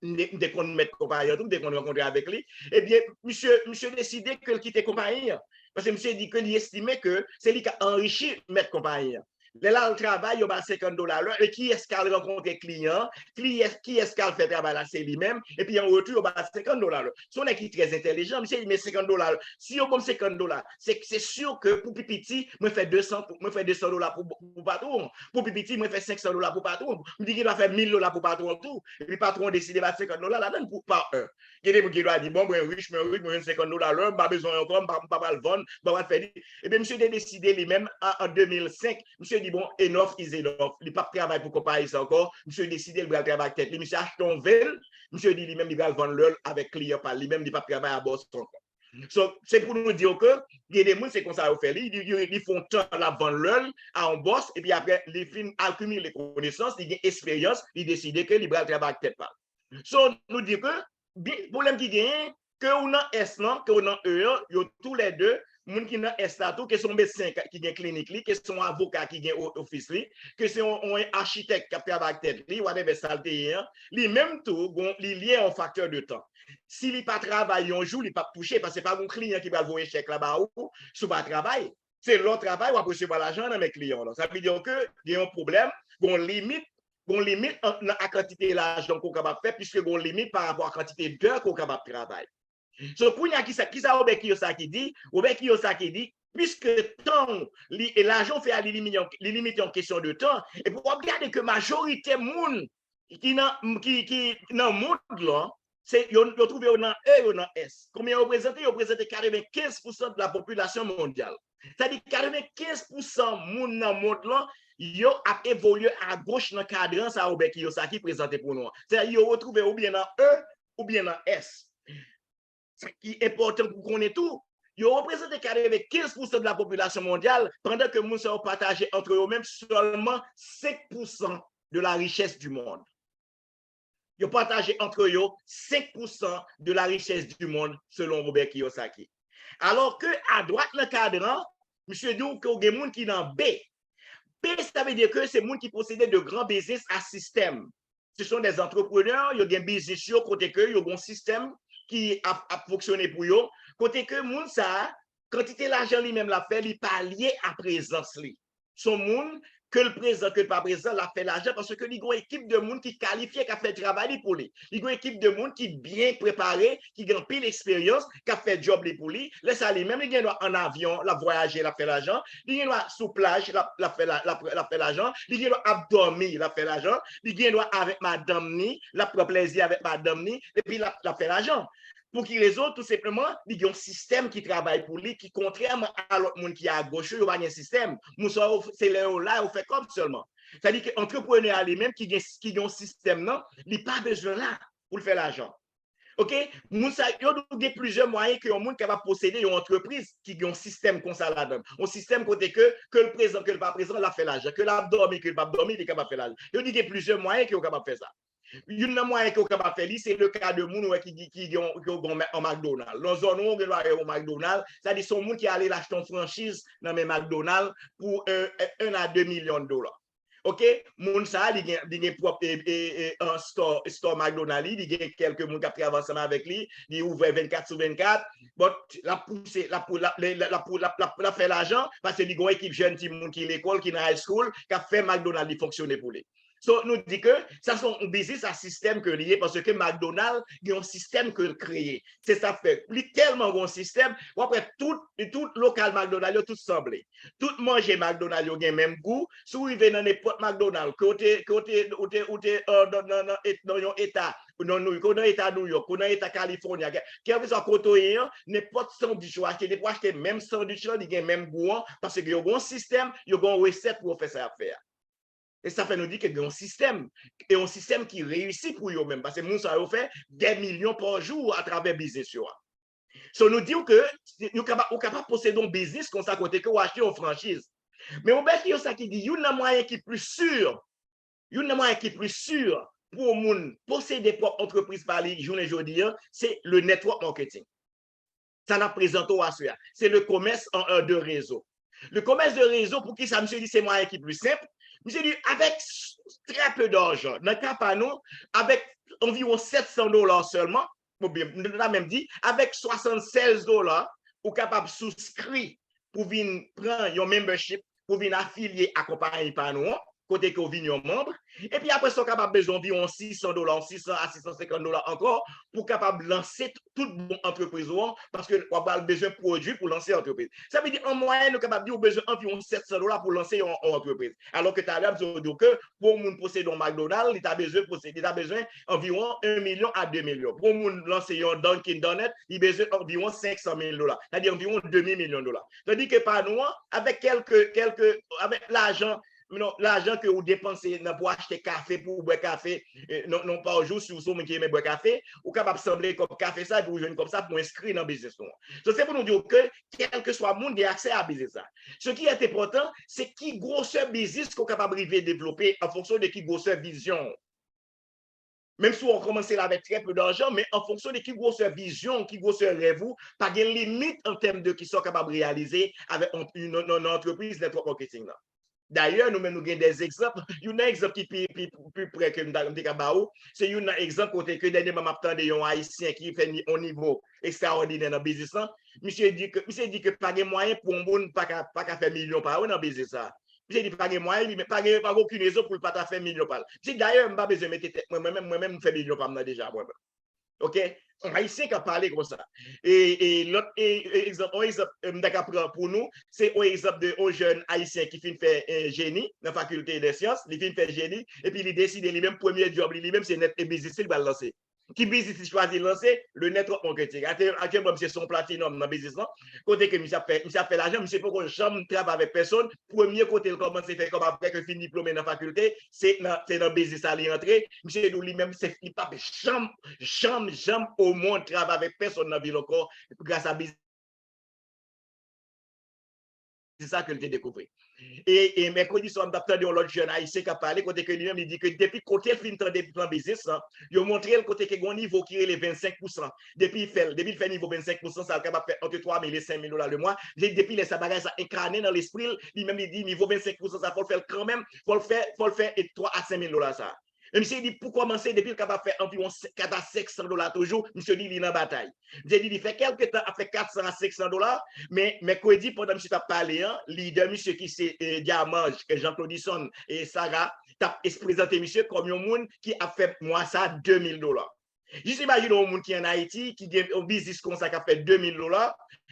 M te, m te konn mèt konpayi an tou, m te konn rankontre avèk li. Ebyen, misye, misye deside ke l kite konpayi an. Paske misye di ke li estime ke se li k ap anrichi mèt konpayi an. Lè l al travay, yo ba l senkant dola lè, e kiyès k al rankontre kliyan an, kiyès, kiyès k al fè travay la, se li menm, epi an retou, yo ba l senkant dola lè. Se yon nèg ki trè entèlijan, misye di, men senkant dola lè, si yo ban m senkant dola, se, se si ke pou pi piti, mwen fè de san, mwen fè de san dola pou, pou patwon, pou pi piti, mwen fè senk san dola pou patwon, m di ki dwa fè mil dola pou patwon tou, epi patwon an deside ba l senkant dola ladann pou pa en. Gen de moun ki dwa di, bon, mwen rich, mwen rich, mwen jwenn senkant dola lè, m pa bezwen ankò, m pa, m pa pral vann, m pa pral fè li. Ebyen, misye te deside li menm, an, an de mil senk, misye di, bon, enough is enough. Li p ap travay pou konpayi sa ankò. Misye deside li pral travay ak tèt li. Misye achte yon venn, misye di li menm li pral vann lè l avèk kliyan pa l. Li menm, li p ap travay a bòs ankò. So, se pou nou di w ke gen de moun, se konsa yo fè li. Li, li, li fè yon tan l ap vann lè l a yon bòs, epi apre, li fin akimile konesans, li gen esperyans, li deside ke li pral travay ak tèt pa l. So, nou di ke, bi-, pwoblèm ki genyen, ke ou nan S lan, ke ou nan E an, yo toulède, moun ki nan S la tou, ke se yon medsen ka-, ki gen klinik li, ke se yon avoka ki gen o-, ofis li, ke se yon, yon achitèk k ap travay ak tèt li, whatever sa l te ye an, li menm tou, gon, li lye a yon faktè de tan. Si li pa travay yon jou, li p ap touche, paske pa gon kliyan ki pral voye chèk la ba ou si w pa travay. Se lè w travay, w ap resevwa lajan nan men kliyan w lan. Sa vle di ke gen yon pwoblèm, gon limit, gon limit an, nan, a kantite lajan ke w kapab fè, piske gon limit pa rapò a kantite dè ke w kapab travay. So, kounye a, kisa, kisa Robert Kiyosaki di? Robert Kiyosaki di, piske tan w, li, e lajan w fè a, li limite an, li limite an kesyon de tan, epi w ap gade ke majorite moun ki nan, ki, ki nan mond lan, se, yo, yo twouve yo nan E, yo nan S. Konbyen yo reprezante? Yo reprezante katrevenkenz pousan de la popilasyon mondyal. Sa di katrevenkenz pousan moun nan mond lan, yo ap evolye agoch nan kadran sa Robert Kiyosaki prezante pou nou an. Sa di yo retwouve oubyen nan E, oubyen nan S. Sa ki enpòtan pou konnen tou, yo reprezante katrevenkenz pousan de la popilasyon mondyal, pandan ke moun sa yo pataje antre yo menm sèlman senk pousan de la richès di mond. Yo pataje antre yo senk pousan de la richès di mond, selon Robert Kiyosaki. Alò ke adwat nan kadran, misye di w ke w gen moun ki nan B. B, sa vle di ke se moun ki posede de gran biznis a sistèm. Ce sont des entrepreneurs, yo gen biznis yo kote ke yo gen yon sistèm ki ap, ap fonksyone pou yo, kote ke moun sa a, kantite lajan li menm l ap fè, li pa lye a prezans li. Se yon moun, ke l prezan, ke l pa prezan, l ap fè lajan paske li gen yon ekip de moun ki kalifye k ap fè travay li pou li. Li gen yon ekip de moun ki byen prepare, ki gen anpil eksperyans, k ap fè djòb li pou li. Lè sa, li menm, li gen dwa ann avyon, l ap vwayaje, l ap fè lajan. Li gen dwa sou plaj, l ap, l ap fè la, l ap, l ap fè lajan. Li gen dwa ap dòmi, l ap fè lajan. Li gen dwa avèk madanm ni, l ap pran plèzi avèk madanm ni, epi l ap, l ap fè lajan. Pou ki rezon? Tou senpleman, li gen yon sistèm ki travay pou li, ki kontrèman a lòt moun ki agoch yo, yo pa gen sistèm. Moun sa yo, se lè yo la, yo fè kòb sèlman. Sa di ke antreprenè a li menm ki gen, ki gen yon sistèm nan, li pa bezwen la pou l fè lajan. Oke? Moun sa yo, nou gen plizyè mwayen ke yon moun kapab posede yon antrepriz ki gen yon sistèm konsa ladan l. Yon sistèm kote ke, ke l prezan, ke l pa prezan, l ap fè lajan. Ke l ap dòmi, ke l p ap dòmi, li kapab fè lajan. Yo di gen plizyè mwayen ke yo kapab fè sa. Youn nan mwayen ke w kapab fè li, se le ka de moun ou wè ki, ki, ki gen, ki gen yon McDonald. Nan zòn ou, ou gen dwa wè yon McDonald, sa di se yon moun ki ale l achte yon franchiz nan men McDonald pou, euh, un à deux millions de dollars. Ok, moun sa a, li gen, li gen pwòp e, e, e, an store, store McDonald li, li gen kèlke moun k ap travay ansanm avèk li, li ouvè vennkat sou vennkat, but l ap pouse, l ap, l ap, l ap, l ap, l ap, l ap fè lajan, paske li gen yon ekip jèn timoun ki lekòl, ki nan high school, k ap fè McDonald li fonksyone pou li. So, nou di ke sa se yon biznis a sistèm ke li ye, paske McDonald gen yon sistèm ke l kreye. Se sa k fè, li tèlman gen yon sistèm, w ap wè tout, tout lokal McDonald yo, tout sanble. Tout manje McDonald yo gen menm gou. Si w rive nan nenpòt McDonald, ke w te, ke w te, ou te, ou te, euh, nan, nan, nan, nan yon eta, nan New, ke w nan eta New York, ke w nan eta California, kè, kèlkeswa kote w ye an, nenpòt sandwich ou achte, depi w achte menm sandwich lan, li gen menm gou an, paske yo gen yon sistèm, yo gen yon resèt pou yo fè sa y ap fè a. E sa fè nou di ke gen yon sistèm, e yon sistèm ki reyisi pou yo menm, paske moun sa yo fè dè milyon pa jou atravè biznis yo a. So, nou di w ke nou kapa-, ou kapab posede yon biznis konsa kote ke w achte yon franchiz. Men yon bèl ki yon sa ki di, youn nan mwayen ki pli si, youn nan mwayen ki pli si pou yon moun posede pwòp antrepriz pa li jounen jodi a, se le network marketing. Sa n ap prezante w aswè a, se le commerce en, euh, de réseau. Le commerce de réseau, poukisa misye di se mwayen ki pli senp? Misye di, avec très peu d'argent, nan ka pa nou, avèk anviwon sèt san dola sèlman, oubyen, nou ta menm di, avèk swasannsèz dola, ou kapab souskri pou vin pran yon membership, pou vin afilye a konpayi pa nou an, kote ke w vin yon manm. Epi apre sa, w kapab bezwen anviwon sis san dola, sis san a sis san senkant dola ankò, pou w kapab lanse t-, tout bon antrepriz ou an, paske w ap pral bezwen pwodui pou lanse antrepriz. Sa vle di, an mwayèn, nou kapab di w bezwen anviwon sèt san dola pou lanse yon, yon antrepriz. Alò ke talè, m te di w ke pou yon moun posede yon McDonald, li ta bezwen posede, li ta bezwen anviwon yon milyon a de milyon. Pou yon moun lanse yon Dunkin Donut, li bezwen anviwon senk san mil dola. Sa vle di anviwon demi milyon dola. Tandi ke pa nou an, avèk kèlke, kèlke, avèk lajan, non, lajan ke ou depanse nan pou achte kafe, pou w bwè kafe, eh, non, non pa jou, si w se yon moun ki renmen bwè kafe, ou kapab sanble kòb kafe sa, epi ou jwenn kòb sa pou enskri nan biznis nou an. So, se pou nou di w ke, kèlkeswa moun gen aksè a biznis sa. Ce qui est important, se ki gwosè biznis ke w kapab rive devlope an fonksyon de ki gwosè vizyon w. Menm si w kòmanse l avèk trè pe dajan, men an fonksyon de ki gwosè vizyon, ki gwosè rèv ou, pa gen limit an tèm de kisa w kapab reyalize avèk yon, yon, yon, yon antrepriz network marketing nan. Dayè, nou menm nou gen dè egzanp. Youn nan egzanp ki pi, pi, pi pre ke m ta, m te ka ba ou, se youn nan egzanp kote ke dènyèman m ap tande yon Ayisyen ki fè ni-, yon nivo ekstraòdinè nan biznis lan. Misye di ke, misye di ke pa gen mwayen pou yon moun pa ka, pa ka fè milyon pa yo nan biznis sa. Misye di pa gen mwayen, li, men pa gen, pa gen okenn rezon pou l pa ta fè milyon pa l. Misye di, dayè, m pa bezwen mete tèt mwen, mwen menm, mwen menm, m fè milyon pa m nan deja, mwen menm. Ok? Yon Ayisyen k ap pale konsa. E, e lòt, e, e, egzanp, yon egzanp, e, m ta ka pran pou nou, se yon egzanp de yon jèn Ayisyen ki fin fè, e, jeni nan fakilte dè syans, li fin fè jeni, epi li deside li menm, premye djòb li, li menm, se nèt, e, biznis li pral lanse. Ki biznis li chwazi lanse? Le network marketing. Aktyèl-, aktyèlman, misye se yon platinum nan biznis lan. Kote ke misye ap fè, misye ap fè lajan, misye poko janm travay avèk pèsonn. Premye kote l kòmanse fè kòb apre ke l fin diplome nan fakilte, se nan, se nan biznis sa li antre. Misye di w li menm, se, li p ap janm, janm, janm o mond travay avèk pèsonn nan vi l ankò, gras a biznis. Se sa ke l te dekouvri. E, e mèkredi swa, m t ap tande yon lòt jèn ayisyen k ap pale, kote ke li menm, li di ke depi kote l fin tande plan biznis lan, yo montre l kote ke gen yon nivo ki rele vennsenk pousan. Depi l fè l, depi l fè nivo vennsenk pousan, sa l kapab fè ant twa mil e senk mil dola le mwa. Li di depi lè sa, bagay sa enkane nan lespri l, li menm, li di nivo vennsenk pousan sa, fò l fè l kanmenm, fò l fè, fò l fè e twa a senk mil dola sa. Men misye di pou kòmanse, depi l kapab fè anviwon kat a senk san dola toujou, misye di li nan batay. Misye di li fè kèlke tan ap fè kat san a senk san dola, men mèkredi, pandan misye t ap pale an, lidè misye ki se, e, Dyamanj, e, Jean Claudison, e, Sarah, t ap es-, prezante misye kòm yon moun ki ap fè mwa sa de mil dola. Jis imajine yon moun ki ann Ayiti, ki gen yon biznis konsa k ap fè de mil dola,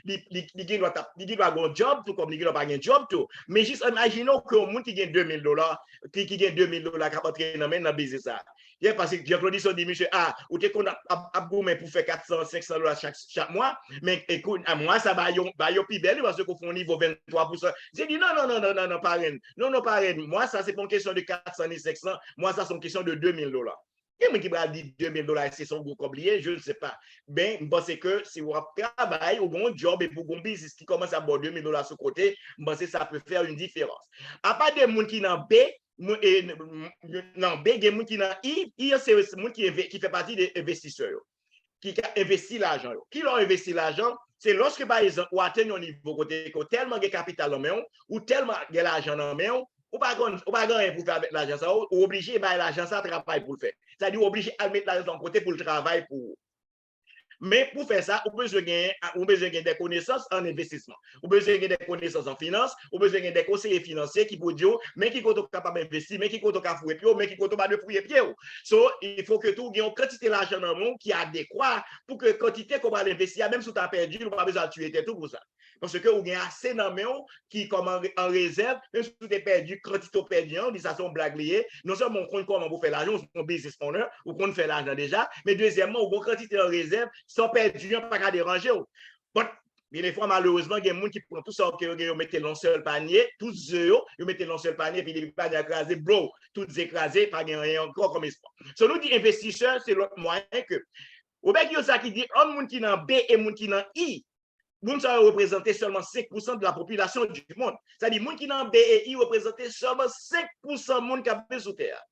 li, li, li gen dwa t ap, li gen dwa gen yon djòb tou, kòm li gen dwa pa gen djòb tou. Men jis imajine w ke yon moun ki gen de mil dola, ki, ki gen de mil dola k ap antre nan men l nan biznis sa. Yè, paske Jean Claudison di misye, a, ou te konn ap, ap, ap goumen pou fè kat san, senk san dola chak, chak mwa, men ekout, a, mwa sa ba yo, ba yo pi bèl, paske ou fè yon nivo venntwa pousan. Misye di, non, non, non, non, non, non, parenn. Non, non, parenn. Mwa sa, se pa yon kesyon de kat san ni senk san. Mwa sa, se yon kesyon de de mil dola. Gen moun ki pral di de mil dola, èske se yon gwo kòb li ye? Je ne sais pas. Men, m panse ke si w ap travay, ou gen yon djòb epi w gen yon biznis ki kòmanse ap ba w de mil dola sou kote, m panse sa pe fè yon diferans. Apa de moun ki nan B, moun, e, n-, n-, nan B, gen moun ki nan I, I se moun ki enve-, ki fè pati de envestisè yo, ki ka envesti lajan yo. Kilè w envesti lajan? Se lòske, pa egzanp, ou atenn yon nivo kote ke w tèlman gen kapital nan men w, ou tèlman gen lajan nan men w, Ou pa konn, ou pa gen anyen pou fè avèk lajan sa, ou, ou oblije bay lajan sa travay pou l fè. Sa di ou oblije al met lajan sa yon kote pou l travay pou ou. Men pou fè sa, ou bezwen gen, ou bezwen gen de konesans an envestisman. Ou bezwen gen de konesans an finans, ou bezwen gen de konseye finansye ki pou di w, men ki kote w kapab envesti, men ki kote w ka foure pye w, men ki kote w pa dwe foure pye w. So, il faut que tou gen yon kantite lajan nan men w ki adekwa pou ke kantite ke w pral envesti a, menm si w ta pèdi l, ou pa bezwen al tiye tèt ou pou sa. Paske ou gen ase nan men w ki kòm an, an rezèv, menm si w te pèdi kantite w pèdi an, ou di sa se yon blag li ye. Non sèlman ou konn kòman pou fè lajan, ou se yon business owner, ou konn fè lajan deja, men dezyèmman, ou gen yon kantite an rezèv, sa w pèdi an pa ka deranje w. But, gen de fwa, malerezman, gen moun ki pran tout sa ke yo gen, yo mete l nan sèl panye, tout ze yo, yo mete l nan sèl panye, epi depi panye a kraze, bro, tout ze kraze, pa gen anyen ankò kòm espwa. So, nou di envestisè, se lòt mwayen ke Robert Kiyosaki di, ant moun ki nan B e moun ki nan I, moun sa yo reprezante sèlman senk pousan de la popilasyon di mond. Sa di, moun ki nan B e I reprezante sèlman senk pousan moun k ap viv sou tè a.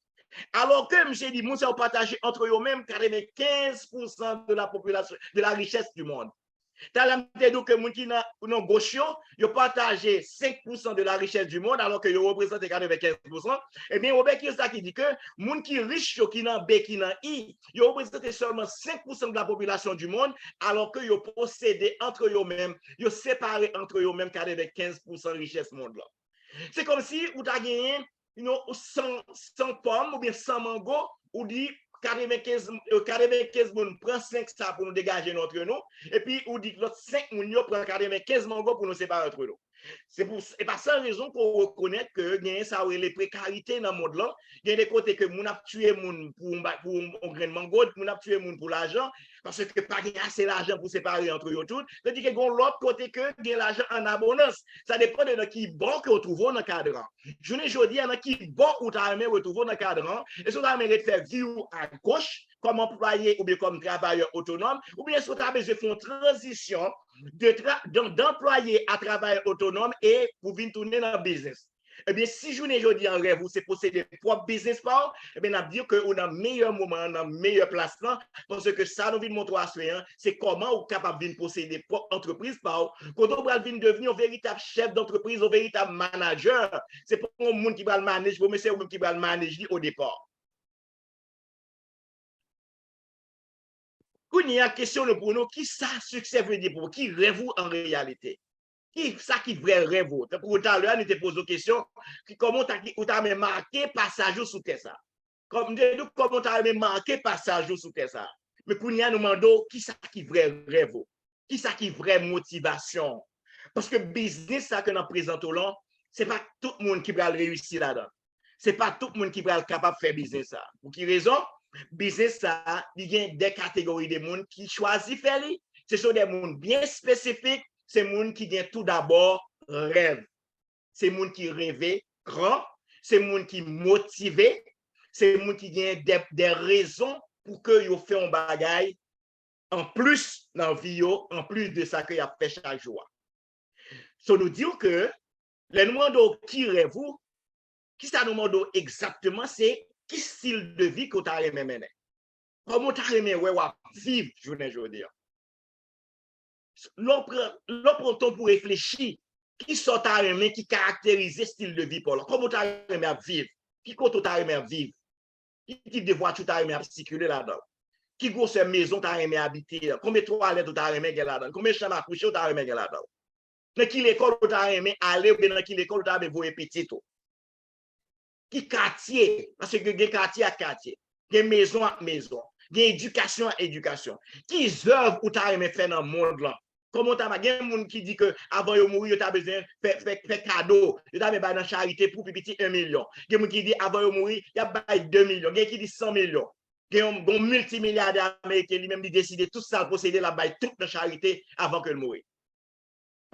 Alò ke misye di, moun sa yo pataje antre yo menm katrevenkenz pousan de la popilasyon, de la richès di mond. Talè m te di w ke moun ki nan, nan goch yo, yo pataje senk pousan de la richès di mond, alò ke yo reprezante katrevenkenz pousan. Ebyen, Robert Kiyosaki di ke moun ki rich yo, ki nan B, ki nan I, yo reprezante sèlman senk pousan de la popilasyon di mond, alò ke yo posede antre yo menm, yo separe antre yo menm katrevenkenz pousan richès mond lan. Se kòmsi ou ta genyen, you know, san, san pòm oubyen san mango, ou di katrevenkenz, katrevenkenz moun pran senk sa pou nou degaje nou antre nou, epi ou di lòt senk moun yo pran katrevenkenz mango pou nou separe antre nou. Se pou, e pa san rezon ke w rekonèt ke genyen sa w rele prekarite nan mond lan. Gen de kote ke moun ap tiye moun pou yon ba-, pou yon, yon grenn mango, moun ap tiye moun pou lajan, paske pa gen ase lajan pou separe antre yo tout. Tandike gen lòt kote ke gen lajan an abondans. Sa depann de nan ki bò ke w twouve w nan kadran. Jounen jodi a, nan ki bò ou ta renmen retwouve w nan kadran? Èske w ta renmen ret fè vi w agoch, kòm anplwaye oubyen kòm travayè otonòm, oubyen èske w ta bezwen fè yon tranzisyon de tra-, d'an-, d'anplwaye a travayè otonòm e pou vin tounen nan biznis? Ebyen, si jounen jodi a rèv ou se posede pwòp biznis pa w, ebyen, n ap di ke ou nan meyè moman an, nan meyè plas lan, paske sa nou vin montre w aswè an, se kòman ou kapab vin posede pwòp antrepriz pa w, kote w pral vin devni yon veritab chèf dantrepriz, yon veritab manadjè. Se pa yon moun ki pral manage, bon, men se ou menm ki pral manage li o depa. Kounye a, kesyon nou pou nou, ki sa siksè vle di pou ou? Ki rèv ou an reyalite? Ki sa ki vrè rèv ou? Tankou talè a, nou te poze w kesyon, ki, kòman w ta, ou ta renmen make pasaj ou sou tè sa? Kòm m te di w, kòman w ta renmen make pasaj ou sou tè sa? Men kounye a, nou mande w, ki sa ki vrè rèv ou? Ki sa ki vrè motivasyon w? Paske biznis sa ke n ap prezante w lan, se pa tout moun ki pral reyisi ladan l. Se pa tout moun ki pral kapab fè biznis sa. Pou ki rezon? Biznis sa, li gen de kategori de moun ki chwazi fè li. Se sou de moun byen espesifik, se moun ki gen tou dabò rèv. Se moun ki reve gran, se moun ki motive, se moun ki gen de, de rezon pou ke yo fè yon bagay anplis nan vi yo, anplis de sa ke y ap fè chak jou a. So, nou di w ke, lè nou mande w ki rèv ou, ki sa nou mande w egzakteman, se ki stil de vi ke w ta renmen mennen. Kòman w ta renmen wè w ap viv jounen jodi a? Lè w pran, lè w pran tan pou reflechi, ki sa w ta renmen ki karakterize stil de vi pa w la? Kòman w ta renmen ap viv? Ki kote w ta renmen ap viv? Ki tip de vwati w ta renmen ap sikile ladan l? Ki gwosè mezon w ta renmen abite an? Konbyen twalèt ou ta renmen gen ladan l? Konbyen chanm a kouche w ta renmen gen ladan l? Nan ki lekòl ou ta renmen ale oubyen nan ki lekòl ou ta renmen voye pitit ou? Ki katye? Paske gen katye ak katye. Gen mezon ak mezon. Gen edikasyon ak edikasyon. Ki zèv ou ta renmen fè nan mond lan? Kòman w ta, gen moun ki di ke avan yo mouri, yo ta bezwen fè, fè, fè kado, yo ta bezwen bay nan charite pou pi piti en milyon. Gen moun ki di avan yo mouri, y ap bay de milyon. Gen ki di san milyon. Gen yon, yon miltimilyadè ameriken, li menm, li deside tout sa l posede, l ap bay tout nan charite avan ke l mouri.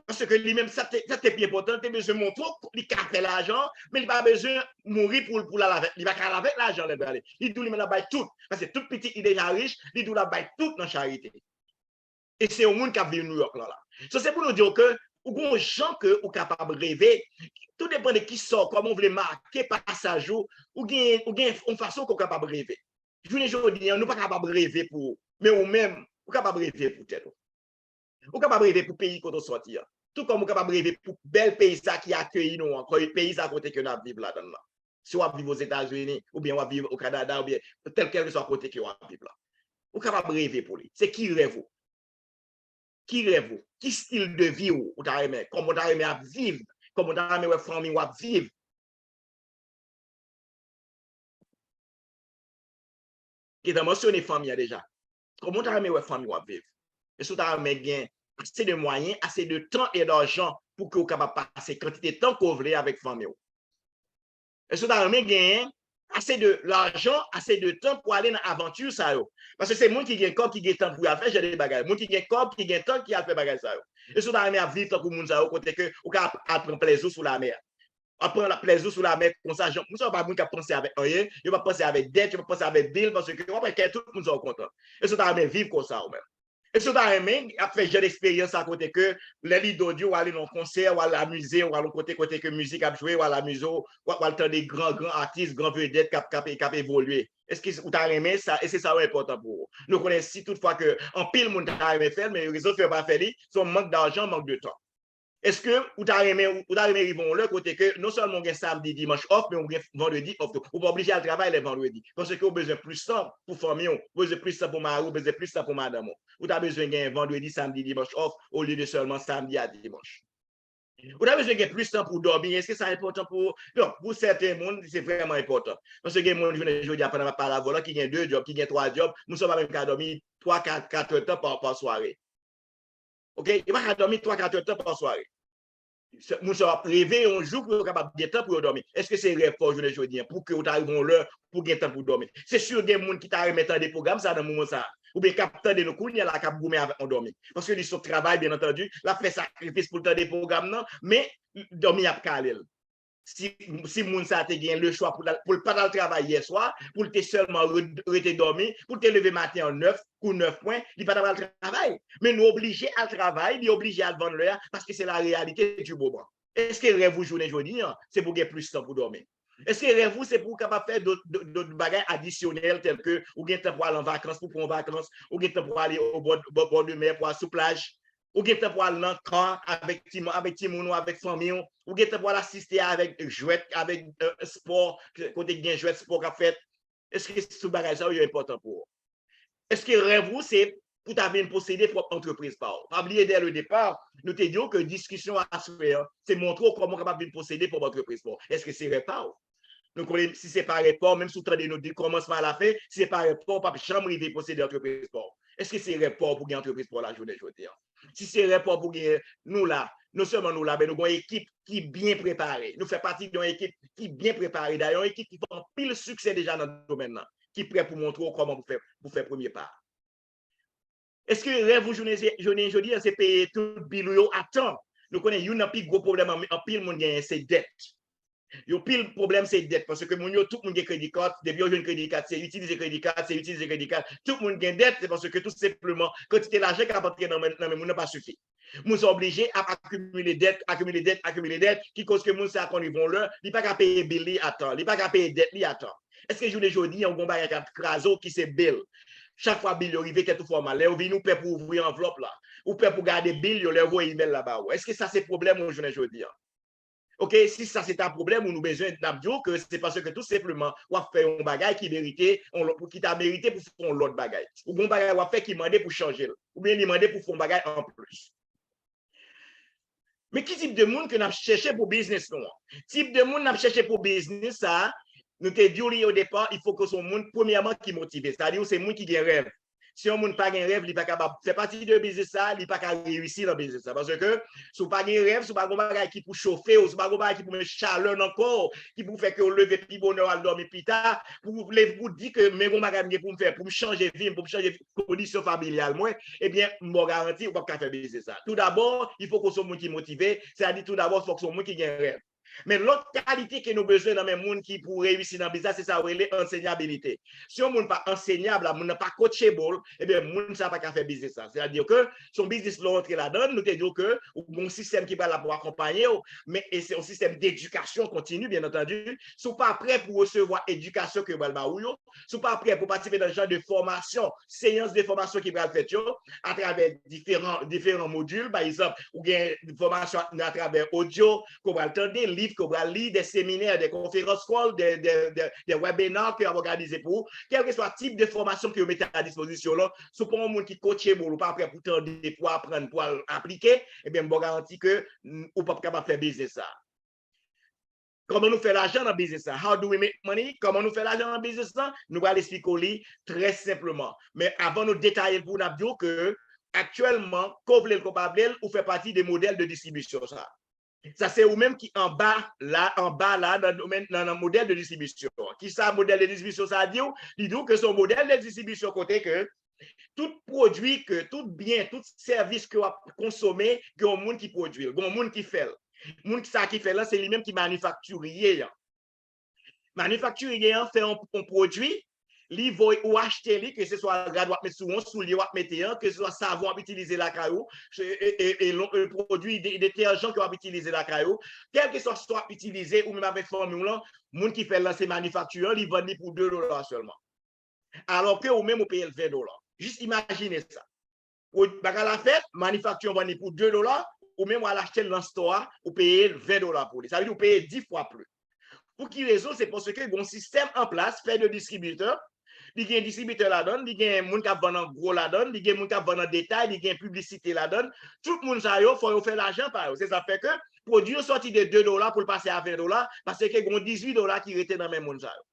Paske li menm, sa te, sa te pi enpòtan, li te bezwen montre w li ka fè lajan, men li pa bezwen mouri pou, pou l al avèk, li pa ka al avèk lajan lè l prale. Li di w li menm l ap bay tout, paske tout pitit li deja rich, li di w l ap bay tout nan charite. E se yon moun k ap viv New York lan la. So, se pou nou di w ke ou gen yon jan ke ou kapab reve. Tou depann de ki sa w, kòman w vle make pasaj ou, ou gen, ou gen yon fason ke w kapab reve. Jounen jodi a, nou pa kapab reve pou ou. Men ou menm, ou kapab reve pou tèt ou. Ou kapab reve pou peyi kote w sòti a. Tou kòm ou kapab reve pou bèl peyi sa ki akeyi nou an, peyi sa kote ke n ap viv ladan l lan. Si w ap viv Ozetazini, oubyen w ap viv o Kanada, oubyen tel kèlkeswa kote ke w ap viv la. Ou kapab reve pou li. Se ki rèv ou? Ki rèv ou? Ki stil de vi ou, ou ta renmen? Kòman ou ta renmen ap viv? Kòman ou ta renmen wè fanmi w ap viv? Gentan mansyone fanmi an deja. Kòman ou ta renmen wè fanmi w ap viv? Èske ou ta renmen gen ase de mwayen, ase de tan e dajan pou ke ou kapab pase kantite tan ke w vle avèk fanmi w? Èske ou ta renmen genyen ase de lajan, ase de tan pou ale nan avanti sa yo? Paske se moun ki gen kòb ki gen tan pou y al fè jan de bagay. Moun ki gen kòb ki gen tan ki al fè bagay sa yo. Èske ou ta renmen ap viv tankou moun sa yo kote ke ou ka ap, ap pran plezi w sou lamè a? Ap pran la, plezi w sou lamè konsa, jan, moun sa yo pa moun k ap panse avèk anyen, yo p ap panse avèk dèt, yo p ap panse avèk bil, paske w ap wè kè tout moun sa yo kontan. Èske ou ta renmen viv konsa ou menm? Èske w ta renmen ap fè jan de eksperyans sa kote ke lè li do di w, w ale nan yon konsè, w al amize, w al yon kote, kote ke mizik ap jwe, w al amize w, w al tande gran, gran atis, gran vedèt k ap, k ap, k ap evolye? Èske ou ta renmen sa? Èske sa yo enpòtan pou ou? Nou konnen si toutfwa ke anpil moun ta renmen fè l, men rezon fè yo pa fè li, se yon mank dajan, mank de tan. Èske ou ta renmen, ou ta renmen rive yon lè kote ke non sèlman ou gen samdi, dimanch off, men ou gen vandredi off tou? Ou pa oblije al travay lè vandredi. Paske ou bezwen plis tan pou fanmi w, ou bezwen plis tan pou mari w, ou bezwen plis tan pou madanm ou. Ou ta bezwen gen vandredi, samdi, dimanch off, olye de sèlman samdi a dimanch. Ou ta bezwen gen plis tan pou dòmi. Èske sa enpòtan pou ou? Donk, pou sèten moun, se vrèman enpòtan. Paske gen moun, jounen jodi a, pandan m ap pale avè w la, ki gen de djòb, ki gen twa djòb, moun sa yo pa menm ka dòmi twa, kat, kat èdtan pa, pa sware. Oke? Yo pa ka dòmi twa, kat èdtan pa sware. Moun sa yo ap reve yon jou pou yo kapab gen tan pou yo dòmi. Èske se rèv pa w jounen jodi a pou ke w ta rive yon lè pou gen tan pou dòmi? Se si gen moun ki ta renmen tande pwogram sa nan moman sa, oubyen k ap tande nou kounye a la, k ap goumen avèk yon dòmi. Paske li sot travay, byen antandi, l ap fè sakrifis pou l tande pwogram nan, men dòmi ap kale l. Si, si moun sa te gen le chwa pou l, pou l pa t al travay yè swa, pou l te sèlman re-, rete dòmi, pou l te leve maten an nèf kou nèf pwen, li pa t ap al travay. Men nou oblije al travay, li oblije al vann lè a, paske se la réalité du moment. Èske rèv ou jounen jodi a, se pou gen plis tan pou dòmi? Èske rèv ou se pou w kapab fè dòt, dòt, dòt bagay adisyonèl, tèl ke ou gen tan pou al an vakans, pou pran vakans, ou gen tan pou ale o bò, bò, bò de mè, pou al sou plaj, ou gen tan pou al nan kan avèk timoun, avèk timoun ou avèk fanmi w, ou gen tan pou al asiste avèk jwèt, avèk, euh, spò, kote gen jwèt spò k ap fèt? Èske tout bagay sa yo, yo enpòtan pou ou? Èske rèv ou se pou ta vin posede pwòp antrepriz pa w? Pa bliye, dès le départ, nou te di w ke diskisyon aswè an, se montre w kòman w kapab vin posede pwòp antrepriz pa w. Èske se rèv pa w? Nou konnen si se pa rèv pa w, menm si w tande nou di kòmansman a la fen, si se pa rèv pa w, w p ap janm rive posede antrepriz pa w. Èske se rèv pa w pou gen antrepriz pa w la jounen jodi a? Si se rèv pa w pou gen, nou la, non sèlman nou la, men nou gen yon ekip ki byen prepare. Nou fè pati de yon ekip ki byen prepare. Dayè, yon ekip ki fè anpil siksè deja nan domèn nan, ki prè pou montre w kòman pou fè, pou fè premye pa. Èske rèv ou jounen, jounen jodi a se peye tout bil ou yo a tan? Nou konnen youn nan pi gwo pwoblèm an, anpil moun genyen se dèt. Yon pil pwoblèm se dèt, paske moun yo, tout moun gen kredi kat, depi yo jwenn kredi kat, se itilize kredi kat, se itilize kredi kat. Tout moun gen dèt, se paske tou senpleman, kantite lajan k ap antre nan men, nan men moun nan pa sifi. Moun sa oblije ap akimile dèt, akimile dèt, akimile dèt, ki koz ke moun sa konn rive yon lè, li pa ka peye bil li a tan, li pa ka peye dèt li a tan. Èske jounen jodi a, ou gen yon bagay k ap kraze w ki se bil? Chak fwa bil yo rive, tèt ou fè w mal. Lè yo vini, ou pè pou ouvri anvlòp la. Ou pè pou gade bil yo, lè yo voye imèl la ba ou. Èske sa se pwoblèm ou jounen jodi a? Oke, si sa se ta pwoblèm ou, nou bezwen, n ap di w ke se paske tou senpleman w ap fè yon bagay ki merite, yon lòt, ki ta merite pou fè yon lòt bagay. Ou gen yon bagay w ap fè ki mande pou chanje l, oubyen li mande pou fè yon bagay anplis. Men ki tip de moun ke n ap chèche pou biznis nou an? Tip de moun n ap chèche pou biznis sa a, nou te di w li o depa, il faut que se yon moun, premyèman, ki motive. Sa di w se moun ki gen rèv. Si yon moun pa gen rèv, li pa kapab fè pati de biznis sa, li pa ka reyisi nan biznis sa. Paske si w pa gen rèv, si w pa gen bagay ki pou chofe w, si w pa gen bagay ki pou met chalè nan kò w, ki pou fè ke w leve pi bonè, w al dòmi pi ta, pou w leve, pou w di ke men gen bagay m gen pou m fè, pou m chanje vi m, pou m chanje kondisyon familyal mwen, ebyen, m ba w garanti, ou p ap ka fè biznis sa. Toudabò, il faut que w se yon moun ki motive, sètadi toudabò, fòk se yon moun ki gen rèv. Men lòt kalite ke nou bezwen nan men moun ki pou reyisi nan biznis la, se sa yo rele ansenyabilite. Si yon moun pa ansenyab, la, moun nan pa coachable, ebyen, moun sa pa ka fè biznis la. Sètadi ke se yon biznis lè w antre ladan, nou te di w ke ou gen yon sistèm ki pral la pou akonpaye w, men e se yon sistèm dedikasyon kontini, byen antandi. Si w pa prè pou resevwa edikasyon ke yo pral ba ou yo, si w pa prè pou patisipe nan jan de fòmasyon, seyans de fòmasyon ki pral fèt yo, atravè diferan, diferan modil, pa egzanp, ou gen fòmasyon atravè odyo, ke w pral tande, liv ke w pral li, de seminè, de konferans kòl, de, de, de, de webina ke y ap òganize pou ou, kèlkeswa tip de fòmasyon ke yo mete a dispozisyon w lan, si w pa yon moun ki coachable, ou pa prè pou tande, pou aprann, pou al aplike, ebyen, m ba w garanti ke, mm, ou p ap kapab fè biznis sa. Kòman nou fè lajan nan biznis la? How do we make money? Kòman nou fè lajan nan biznis la? Nou pral esplike w li trè senpleman. Men avan nou detaye l pou w, n ap di w ke aktyèlman, ke w vle l, ke w pa vle l, ou fè pati de modèl de distribisyon sa. Sa se ou menm ki anba la, anba la, nan domèn, nan, nan modèl de distribisyon. Kisa modèl de distribisyon sa di w? Li di w ke se yon modèl de distribisyon kote ke tout pwodui ke, tout byen, tout sèvis ke w ap konsome, gen yon moun ki pwodui l, gen yon moun ki fè l. Moun sa ki fè l lan, se li menm ki manifaktirye an. Manifaktirye an fè yon, yon pwodui, li voye ou achte li, ke se swa rad w ap met sou ou, soulye w ap mete an, ke se swa savon w ap itilize lakay ou, e, e, e, e lon-, e pwodui de, detèjan ke w ap itilize lakay ou, kèlkeswa sa w ap itilize ou menm avèk fanmi w lan, moun ki fè l lan se manifakti an, li vann li pou de dola sèlman. Alò ke ou menm ou peye l ven dola. Jis imajine sa. Ou, bagay la fèt, manifakti an vann li pou de dola, ou menm w al achte l nan stò a, ou peye l ven dola pou li. Sa vle di ou peye dis fwa plis. Pou ki rezon? Se paske gen yon sistèm an plas, fè de distribitè, li gen distribitè ladan l, li gen moun k ap vann an gwo ladan l, li gen moun k ap vann an detay, li gen piblisite ladan l. Tout moun sa yo, fò yo fè lajan pa yo. Se sa fè ke pwodui yo sòti de de dola pou l pase a ven dola, paske gen yon dizuit dola ki rete nan men moun sa yo.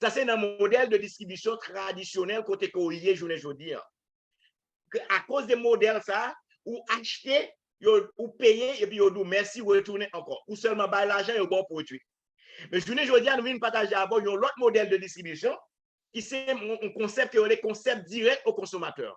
Sa se nan modèl de distribisyon tradisyonèl kote ke w ye jounen jodi an. Ke akoz de modèl sa, ou achte, yo, ou peye, epi yo di w mèsi, retounen ankò. Ou sèlman bay lajan, yo ba w pwodui. Men jounen jodi a, nou vin pataje avè w yon lòt modèl de distribisyon, ki se yon, yon konsèp ke yo rele konsèp dirèk o konsomatè.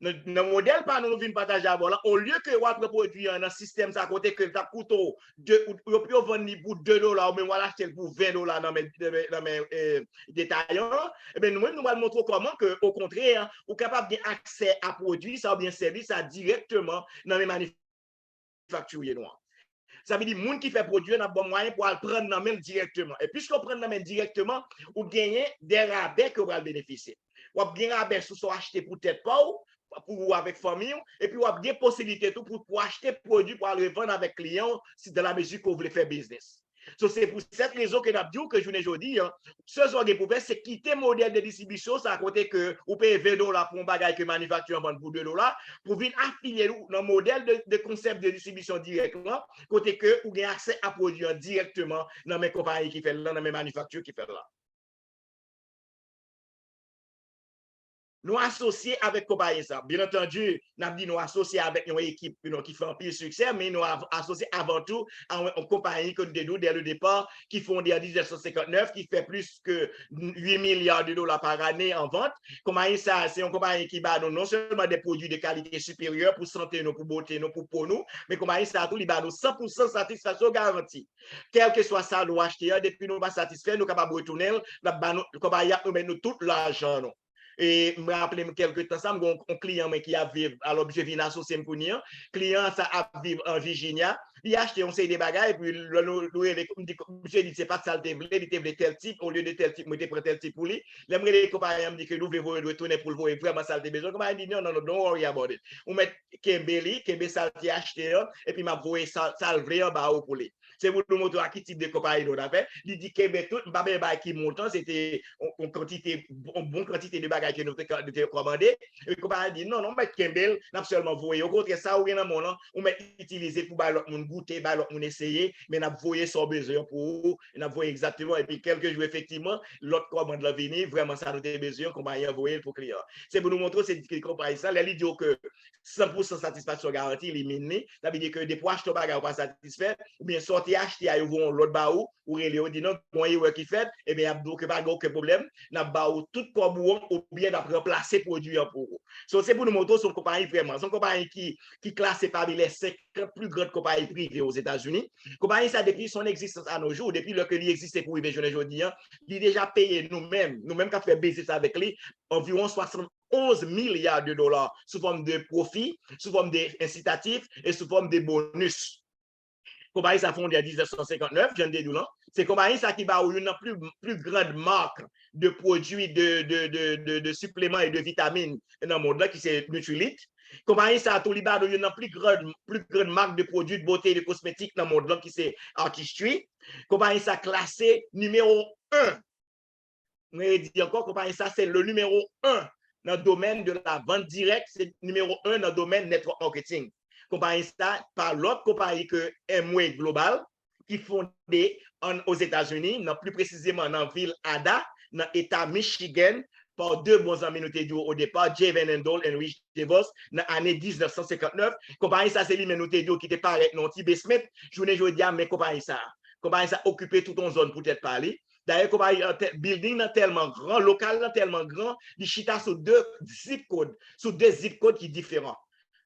Nan, nan modèl pa nou, nou vin pataje avè w lan, olye ke w al pran pwodui an nan sistèm sa kote ke l t ap koute w de, ou, yo, yo vann li pou de dola, ou menm w al achte l pou ven dola nan men, nan men, nan men, eh, detayan an, ebyen, nou menm, nou pral montre w kòman ke, okontrè, ou kapab gen aksè a pwodui sa oubyen sèvis sa dirèkteman nan men manifaktirye nou an. Sa vle di, moun ki fè pwodui an, n ap ba w mwayen pou al pran nan men l dirèkteman. E piske w pran nan men l dirèkteman, ou genyen de rabè ke w pral benefisye. W ap gen rabè sou sa w achte pou tèt pa w, pou ou avèk fanmi w, epi w ap gen posiblite tou pou, pou achte pwodui pou al revann avèk kliyan w, si dans la mesure ke w vle fè biznis. So, se pou sèt rezon ke n ap di w ke jounen jodi an, sèl sa w gen pou fè, se kite modèl de distribisyon sa kote ke ou peye ven dola pou yon bagay ke manifakti an vann pou de dola, pou vin afilye w nan modèl de, de konsèp de distribisyon dirèk lan, kote ke ou gen aksè a pwodui an dirèkteman nan men konpayi ki fè l lan, nan men manifakti ki fè l lan. Nou asosye avèk konpayi sa. Byen antandi, n ap di nou asosye avèk yon ekip, you know, ki fè anpil siksè, men nou av-, asosye avan tou a yon, yon konpayi ke nou te di w dès le départ, ki fonde an diznèf san senkantnèf, ki fè plis ke uit milya de dola par ane an vant. Konpayi sa, se yon konpayi ki ba nou non sèlman de pwodui de kalite siperyè pou sante nou, pou bote nou, pou po nou, men konpayi sa tou, li ba nou san pou san satisfaksyon garanti. Kèlkeswa sa nou achte an, depi nou pa satisfè, nou kapab retounen l, l ap ba nou, konpayi ap remèt nou tout lajan nou. E m raple m kèlke tan sa, m gen yon, yon kliyan mwen ki ap viv, alò, misye vin asosye m kounye a. Kliyan sa ap viv an Virginia. Li achte yon seri de bagay, epi lè nou, nou rele, m di, misye di se pa t sa l te vle, li te vle tèl tip, olye de tèl tip, mwen te pran tèl tip pou li. Lè m rele konpayi an, m di ke nou vle voye l retounen pou l voye vrèman sa l te bezwen. Konpayi an di, non, non, non, don't worry about it. Ou mèt kenbe li, kenbe sa l te achte an, epi m ap voye sa, sa l vle an ba ou pou li. Se pou nou montre w a ki tip de konpayi nou t ap fè. Li di kenbe tout, m pa menm bay ki montan, se te yon, yon kantite, yon bon kantite de bagay ke nou te, nou te kòmande. E konpayi an di, non, non, mèt kenbe l, n ap sèlman voye. Okontrè, sa ou gen nan men w lan, ou mèt itilize pou bay lòt moun goute, bay lòt moun eseye, men n ap voye sa w bezwen an pou ou, n ap voye egzakteman, epi kèlke jou, efektivman, lòt kòmand lan vini, vrèman sa nou te bezwen an, konpayi an voye l pou kliyan an. Se pou nou montre w, se konpayi sa, lè li di w ke san pou san satisfaksyon garanti, li mean li. Sa vle di ke depi w achte yon bagay ou pa satisfè, oubyen sa w te achte a, yo voye yon lòt ba ou, ou rele yo, di non, gen yon erè ki fèt, ebyen, y ap di w ke pa gen okenn pwoblèm, n ap ba ou tout kòb ou an, oubyen n ap ranplase pwodui an pou ou. So, se pou nou montre w, se yon konpayi vrèman, se yon konpayi ki, ki klase pami les cinquante plus grandes compagnies privées rive Ozetazini. Konpayi sa, depi son egzistans a no jou, depi lè ke li egziste pou rive jounen jodi a, li deja peye nou menm, nou menm k ap fè biznis avèk li, anviwon swasann onz milya de dola sou fòm de pwofi, sou fòm de ensitatif e sou fòm de bonis. Konpayi sa fonde an diznèf san senkantnèf, jan m te di w lan. Se konpayi sa ki ba ou youn nan pli, pli grand mak de pwodui de, de, de, de, de sipleman e de vitamin nan mond lan, ki se Nutrilite. Konpayi sa tou, li ba nou youn nan pli grand, pli grand mak de pwodui de bote e de kosmetik nan mond lan, ki se Artistry. Konpayi sa klase nimewo en. Mwen redi ankò, konpayi sa se le nimewo en nan domèn de la vente directe, se nimewo en nan domèn network marketing. Konpayi sa pa lòt konpayi ke Amway Global, ki fonde an Ozetazini, nan pli presizeman nan vil Ada, nan eta Michigan, pa de bon zanmi nou te di w o depa, Jay Van Andel and Rich DeVos, nan ane diznèf san senkantnèf. Konpayi sa se li menm nou te di w ki te parèt nan yon ti basement. Jounen jodi a, men konpayi sa. Konpayi sa okipe tout yon zòn pou tèt pa li. Dayè, konpayi an tè-, building nan tèlman gran, lokal nan tèlman gran, li chita sou de zip code, sou de zip code ki diferan.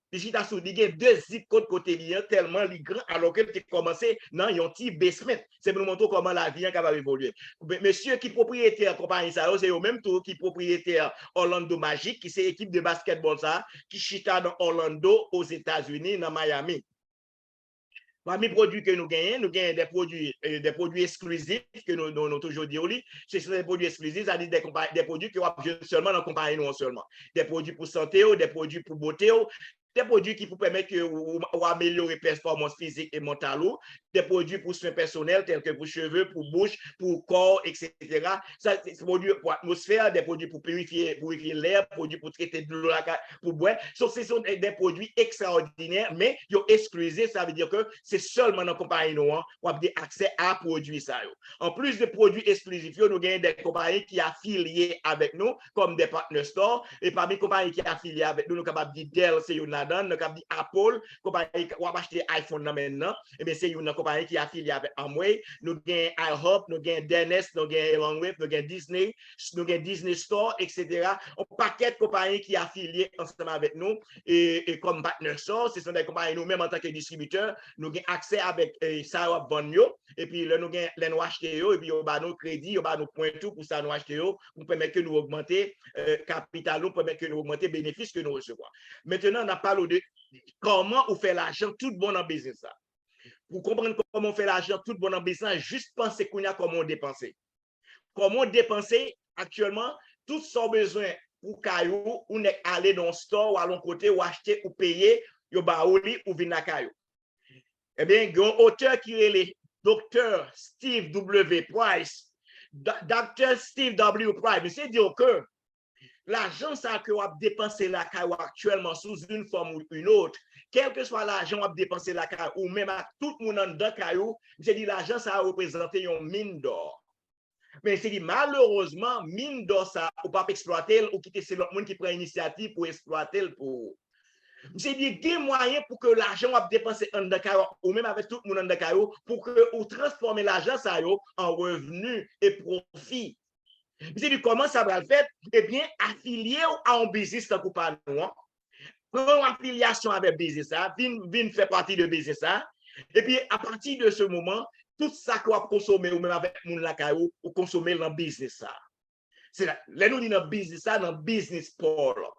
Li chita sou, li gen de zip code kote li an, tèlman li gran, alò ke l te kòmanse nan yon ti basement. Se pou nou montre w kòman lavi an kapab evolye. Men, mesye ki pwopriyetè konpayi sa yo, se yo menm tou ki pwopriyetè Orlando Magic, ki se ekip de basketball sa, ki chita nan Orlando, Ozetazini, nan Miami. Pami pwodui ke nou genyen, nou genyen de pwodui, eh, de pwodui eksklizif ke nou, nou, nou toujou di w li. Se, se de pwodui eksklizif, sa di de konpa-, de pwodui ke w ap jwenn sèlman nan konpayi nou an sèlman. De pwodui pou sante w, de pwodui pou bote w, de pwodui ki pou pèmèt ke ou, ou, ou amelyore pèfòmans fizik e mantal ou, de pwodui pou swen pèsonèl, tèl ke pou cheve, pou bouch, pou kò, etsetera. Sa, se pwodui pou atmosfè, de pwodui pou pirifye, pirifye lè, pwodui pou trete dlo lakay, pou bwè. So, se son de, de pwodui ekstraòdinè, men yo eksklizif, sa vle di ke se sèlman nan konpayi nou an w ap gen aksè a pwodui sa yo. Anplis de pwodui eksklizif yo, nou genyen de konpayi ki afilye avèk nou, kòm de partner store, e pami konpayi ki afilye avèk nou, nou kapab di Dell, se youn ladan, nou kapab di Apple, konpayi w ap achte iPhone nan men nan, ebyen, se youn nan konpayi ki afilye avèk Amway. Nou gen IHOP, nou gen Denny's, nou gen Longreach, nou gen Disney, nou gen Disney Store, etsetera. Yon pakèt konpayi ki afilye ansanm avèk nou e, e kòm partner store, se son de konpayi nou menm antanke distribitè, nou gen aksè avèk, e, sa yo ap vann yo, epi lè nou gen, lè nou achte yo, epi yo ba nou kredi, yo ba nou pwen tou pou sa nou achte yo, pou pèmèt ke nou ogmante, e, kapital nou, pèmèt ke nou ogmante benefis ke nou resevwa. Mentnan, n ap pale w de kòman ou fè lajan tout bon nan biznis la. Pou konprann kòman w fè lajan tout bon nan biznis la, jis panse kounye a kòman w depanse. Kòman w depanse aktyèlman, tout sa w bezwen pou kay ou, ou nèk ale nan yon store, ou al yon kote, ou achte, ou peye, yo ba ou li, ou vin lakay ou. Ebyen, gen yon otè ki rele Doktè Steve W. Price. Da-, Doktè Steve W. Price, misye di w ke lajan sa ke w ap depanse lakay ou aktyèlman, sous une forme ou une autre, kèlkeswa lajan w ap depanse lakay ou menm ak tout moun anndan kay ou, misye di lajan sa a reprezante yon min dò. Men misye di, malerezman, min dò sa, ou p ap eksplwate l, ou kite se lòt moun ki pran inisyativ pou eksplwate l pou ou. Misye di, gen mwayen pou ke lajan w ap depanse anndan kay ou, ou menm avèk tout moun anndan kay ou, pou ke ou transfòme lajan sa yo an revni e pwofi. Misye di, kòman sa pral fèt? Ebyen, afilye w a yon biznis tankou pa nou an. Pran yon afilyasyon avèk biznis la, vin, vin fè pati de biznis la. Epi, apati de se moman, tout sa ke w ap konsome ou menm avèk moun lakay ou, ou konsome l nan biznis la. Se la, lè nou di nan biznis la, nan biznis pa w lan.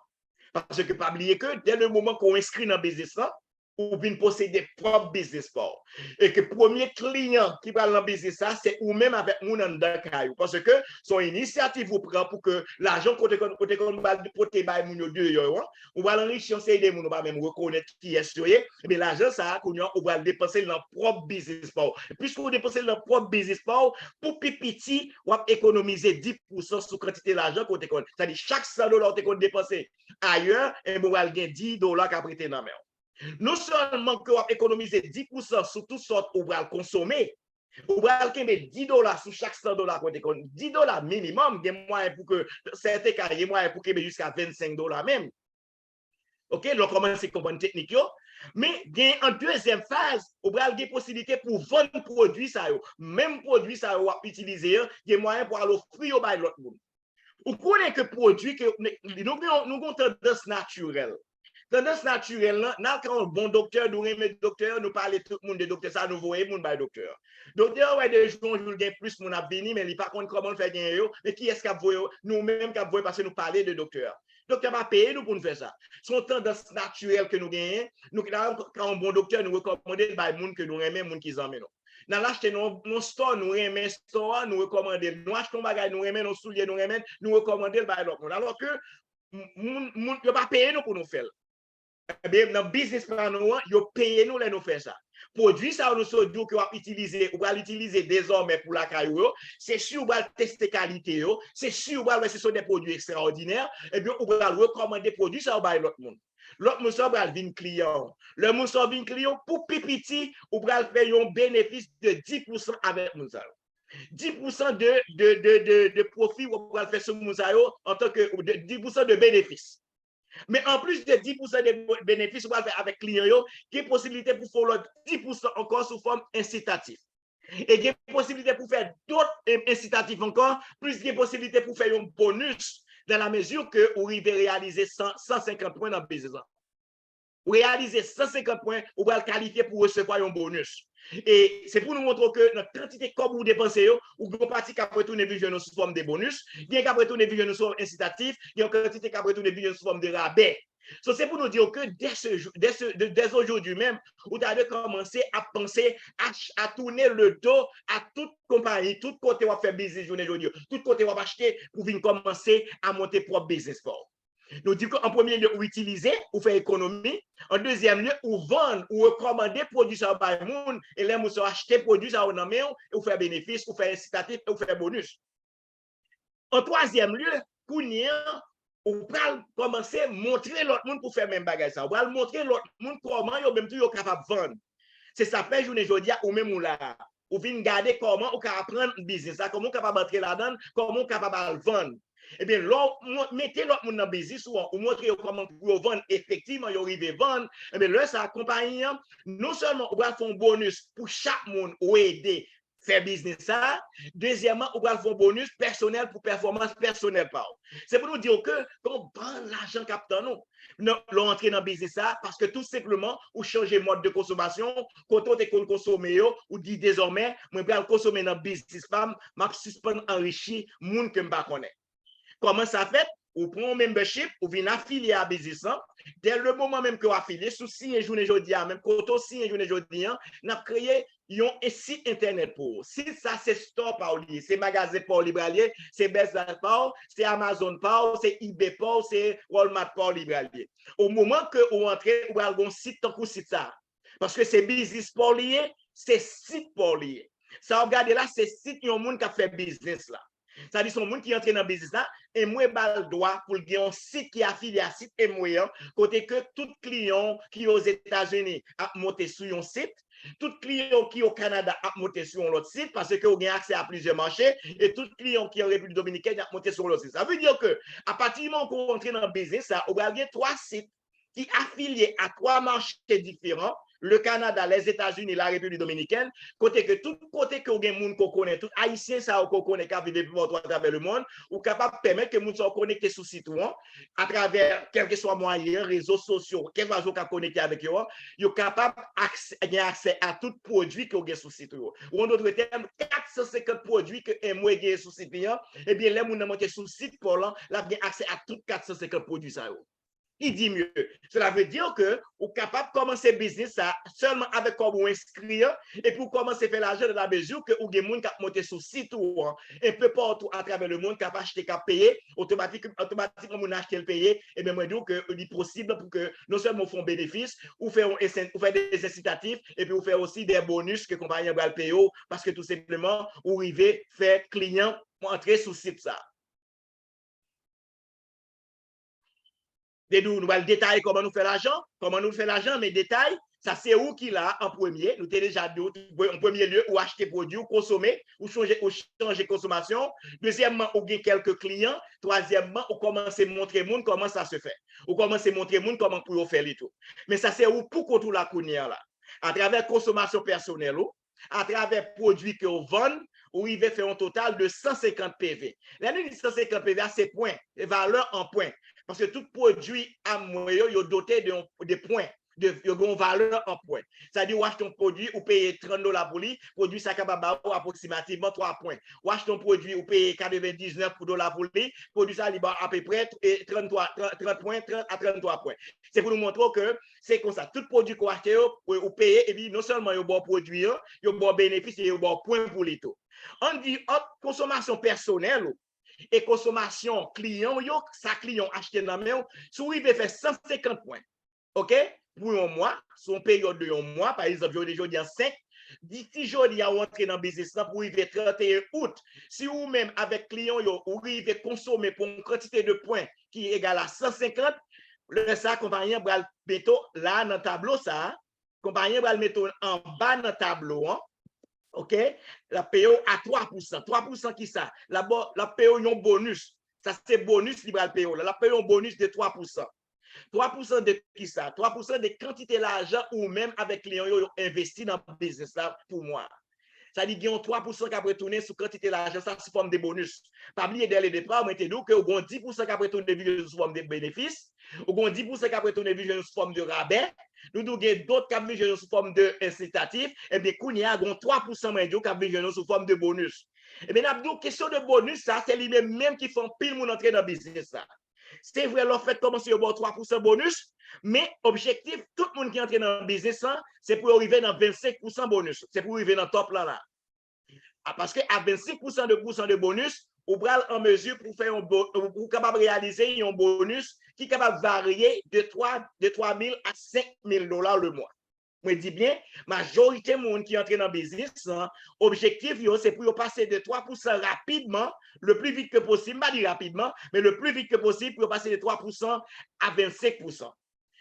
Paske pa bliye ke, dès le moment ke w enskri nan biznis lan, ou vin posede pwòp biznis pa w. E ke premye kliyan ki pral nan biznis sa, se ou menm avèk moun anndan kay ou. Paske se yon inisyativ ou pran pou ke lajan kote konn, kote konn ba-, pote bay moun yo deyò yo an, ou pral anrichi yon seri de moun ou pa menm rekonèt kiyès yo ye. Ebyen, lajan sa a, kounye a, ou pral depanse l nan pwòp biznis pa w. Piske ou depanse l nan pwòp biznis pa w, pou pi piti, w ap ekonomize dis pousan sou kantite lajan ke w te konn. Sa di, chak san dola w te konn depanse ayè, ebyen, ou pral gen dis dola k ap rete nan men w. Non sèlman ke w ap ekonomize dis pousan sou tout sa w pral konsome, ou pral kenbe dis dola sou chak san dola ke w te konn, dis dola minimòm, gen mwayen pou ke, sèten ka, gen mwayen pou kenbe jiska vennsenk dola menm. Oke, lè w kòmanse konprann teknik yo. Men, gen an dezyèm faz, ou pral gen posiblite pou vann pwodui sa yo. Menm pwodui sa yo w ap itilize yo, gen mwayen pou al ofri yo bay lòt moun. Ou konnen ke pwodui ke nou gen, nou gen yon tandans natirèl. Tandans natirèl lan, n al ka yon bon doktè, nou renmen doktè, nou pale tout moun de doktè sa, nou voye moun bay doktè. Doktè a wè de jou an jou l gen plis moun ap vini, men li pa konn kòman l fè genyen yo, men kiyès k ap voye yo? Nou menm k ap voye paske nou pale de doktè a. Doktè pa peye nou pou nou fè sa. Se yon tandans natirèl ke nou genyen. Nou ka yon bon doktè, nou rekòmande l bay moun ke nou renmen, moun ki zanmi nou. N al achte nan yon store, nou renmen store a, nou rekòmande l. Nou achte yon bagay, nou renmen yon soulye, nou renmen, nou rekòmande l bay lòt moun. Alò ke moun, moun, yo pa peye nou pou nou fè l. Ebyen, nan biznis pa nou an, yo peye nou lè nou fè sa. Pwodui sa yo nou sot di w ke w ap itilize, ou pral itilize dezòmè pou lakay ou yo, se si ou pral teste kalite yo, se si ou pral wè si se de pwodui ekstraòdinè, ebyen, ou pral rekòmande pwodui sa yo bay lòt moun. Lòt moun sa yo pral vin kliyan w. Lè moun sa yo vin kliyan w, pou pi piti, ou pral fè yon benefis de dis pousan avèk moun sa yo. Dis pousan de, de, de, de, de pwofi ou pral fè sou moun sa yo antanke dis pousan de benefis. Men anplis de dis pousan de benefis ou pral fè avèk kliyan yo, gen posiblite pou fè yon lòt dis pousan ankò sou fòm ensitatif. E gen posiblite pou fè dòt ensitatif ankò, plis gen posiblite pou fè yon bonis dans la mesure que ou rive reyalize san, san senkant pwen nan biznis lan. Ou reyalize san senkant pwen, ou pral kalifye pou resevwa yon bonis. E se pou nou montre w ke nan kantite kòb ou depanse yo, ou gen yon pati k ap retounen vin jwenn ou sou fòm de bonis, gen k ap retounen vin jwenn ou sou fòm ensitatif, gen yon kantite k ap retounen vin jwenn ou sou fòm de rabè. So, se pou nou di w ke dès, dès, dès aujourd'hui menm, ou ta dwe kòmanse ap panse a, a tourner le dos a tout konpayi, tout kote w ap fè biznis jounen jodi, tout kote w ap achte pou vin kòmanse a monte pwòp biznis pa w. Nou di ke an premye lye, ou itilize, ou fè ekonomi. An dezyèm lye, ou vann, ou rekòmande pwodui sa yo bay moun. E lè moun sa yo achte pwodui sa yo nan men w, ou fè benefis, ou fè ensitatif, e ou fè bonis. An twazyèm lye, kounye an, ou pral kòmanse montre lòt moun pou fè menm bagay sa. Ou pral montre lòt moun kòman yo menm tou yo kapab vann. Se sa fè jounen jodi a, ou menm ou la a. Ou vin gade kòman ou ka aprann biznis la, kòman ou kapab antre ladan l, kòman ou kapab al vann. Ebyen, lè w mete lòt moun nan biznis ou an, ou montre yo kòman pou yo vann, efektivman, yo rive vann, ebyen, lè sa a, konpayi an, non sèlman ou pral fè yon bonis pou chak moun ou ede fè biznis sa a, dezyèmman, ou pral fè yon bonis pèsonèl pou pèfòmans pèsonèl pa w. Se pou nou di w ke gen yon bann lajan k ap tann ou. Lè w antre nan biznis sa a, paske tou senpleman, ou chanje mòd de konsomasyon, kote w te konn konsome yo, ou di dezòmè, mwen pral konsome nan biznis pa m, m ap sispann anrichi moun ke m pa konnen. Kòman sa fèt? Ou pran yon membership, ou vin afilye a biznis lan. Dè le moman menm ke w afilye, si w siyen jounen jodi a, menm kote w siyen jounen jodi a, n ap kreye yon sit entènèt pou ou. Sit sa se store pa w li ye, se magazen pa w li pral ye, se Best Buy pa w, se Amazon pa w, se eBay pa w, se Walmart pa w li pral ye. O moman ke ou antre, ou pral gen yon sit tankou sit sa. Paske se biznis pa w li ye, se sit pa w li ye. Sa w ap gade la, se sit yon moun k ap fè biznis la. Sa di se yon moun ki antre nan biznis la, Amway ba l dwa pou l gen yon sit ki afilye a sit Amway an, kote ke tout kliyan ki Ozetazini ap monte sou yon sit, tout kliyan ki o Kanada ap monte sou yon lòt sit, paske ou gen aksè a plizyè mache, e tout kliyan ki an Repiblik Dominikèn ap monte sou yon lòt sit. Sa vle di ke, apati di moman ke w antre nan biznis sa, ou pral gen twa sit ki afilye a twa mache diferan, le Canada, Lèzetazini, la Repiblik Dominikèn, kote ke tout kote ke w gen moun ke w konnen, tout Ayisyen sa yo ke w konnen k ap viv epi patou atravè lemonn, ou kapab pèmèt ke moun sa yo konekte sou sit ou an, atravè kèlkeswa mwayen, rezo sosyo, kèlkeswa jan w ka konekte avèk yo an, yo kapab akse, gen aksè a tout pwodui ke w gen sou sit ou yo. Ou an dòt tèm, kat san senkant pwodui ke Amway genyen sou sit li an, ebyen, lè moun nan monte sou sit pa w lan, l ap gen aksè a tout kat san senkant pwodui sa yo. Qui dit mieux? Cela veut dire que ou kapab kòmanse biznis sa sèlman avèk kòb ou enskri an, epi ou kòmanse fè lajan dans la mesure que ou gen moun k ap monte sou sit ou an, enpe patou atravè lemonn, k ap achte, k ap peye, otomatik, otomatikman moun achte l peye, ebyen mwen di w ke li posib pou ke non sèlman ou fè yon benefis, ou fè yon ensen-, ou fè de ensitatif, epi ou fè osi de bonis ke konpayi an pral peye w, paske tou senpleman, ou rive fè kliyan antre sou sit sa. Depi nou pral detaye kòman nou fè lajan, kòman nou fè lajan, men detay, sa se ou ki la an premye. Nou te deja di w, an premye lye, ou achte pwodui, ou konsome, ou chanje, ou chanje konsomasyon. Dezyèmman, ou gen kèlke kliyan. Twazyèmman, ou kòmanse montre moun kòman sa se fè. Ou kòmanse montre moun kòman pou yo fè li tou. Men sa se ou pou kont ou la kounye a la. Atravè konsomasyon pèsonèl ou, atravè pwodui ke w vann, ou rive fè yon total de san senkant P V. Lè nou di san senkant P V a, se pwen, e valè an pwen. Paske tout pwodui Amway yo, yo dote de, de pwen. De, yo gen yon valè an pwen. Sa di, ou achte yon pwodui, ou peye trant dola pou li, pwodui sa kapab ba ou apwoksimativman twa pwen. Ou achte yon pwodui, ou peye katrevendiznèf dola pou li, pwodui sa li ba w apeprè trant pwen, trant a trant twa pwen. Se pou nou montre w ke se konsa. Tout pwodui ke w achte yo, ou peye, epi non sèlman yo ba w pwodui an, yo ba w benefis e yo ba w pwen pou li tou. Ann di, ant konsomasyon pèsonèl ou e konsomasyon kliyan w yo, sa kliyan w achte nan men w, si w rive fè san senkant pwen, oke, pou yon mwa, sou yon peryòd de yon mwa, pa egzanp, jodi, jodi an senk, disi jodi a ou antre nan biznis lan pou rive trannteyen out, si ou menm avèk kliyan w yo, ou rive konsome pou yon kantite de pwen ki egal a san senkant, lè sa a, konpayi an pral mete w la nan tablo sa a, konpayi an pral mete w anba nan tablo an, oke, l ap peye w a twa pousan. Twa pousan kisa? L ap ba w, l ap peye w yon bonis. Sa se bonis li pral peye w la. L ap peye w yon bonis de twa pousan. Twa pousan de kisa? Twa pousan de kantite lajan ou menm avèk kliyan yo, yo envesti nan biznis la pou mwa a. Sa di gen yon twa pousan k ap retounen sou kantite lajan sa sou fòm de bonis. Pa bliye, dès le départ, mwen te di w ke ou gen yon dis pousan k ap retounen vin jwenn nou sou fòm de benefis, ou gen yon dis pousan k ap retounen vin jwenn nou sou fòm de rabè, nou di w gen dòt k ap vin jwenn nou sou fòm de ensitatif, ebyen, kounye a, gen yon twa pousan mwen di w k ap vin jwenn nou sou fòm de bonis. Ebyen, n ap di w kesyon de bonis sa, se li menm menm ki fè anpil moun antre nan biznis la. Se vre, lè w fèk kòmanse, yo ba w twa pousan bonis, men objektif tout moun ki antre nan biznis lan, se pou yo rive nan vennsenk pousan bonis. Se pou rive nan tòp lan la. A, paske a vennsenk pousan de pousan de bonis, ou pral an mezi pou fè yon bo-, ou kapab reyalize yon bonis ki kapab varye de twa, de twa mil a senk mil dola le mwa. Mwen di byen, majorite moun ki antre nan biznis lan, objektif yo se pou yo pase de twa pousan rapidman, le pli vit ke posib, m pa di rapidman, men le pli vit ke posib pou yo pase de twa pousan a vennsenk pousan.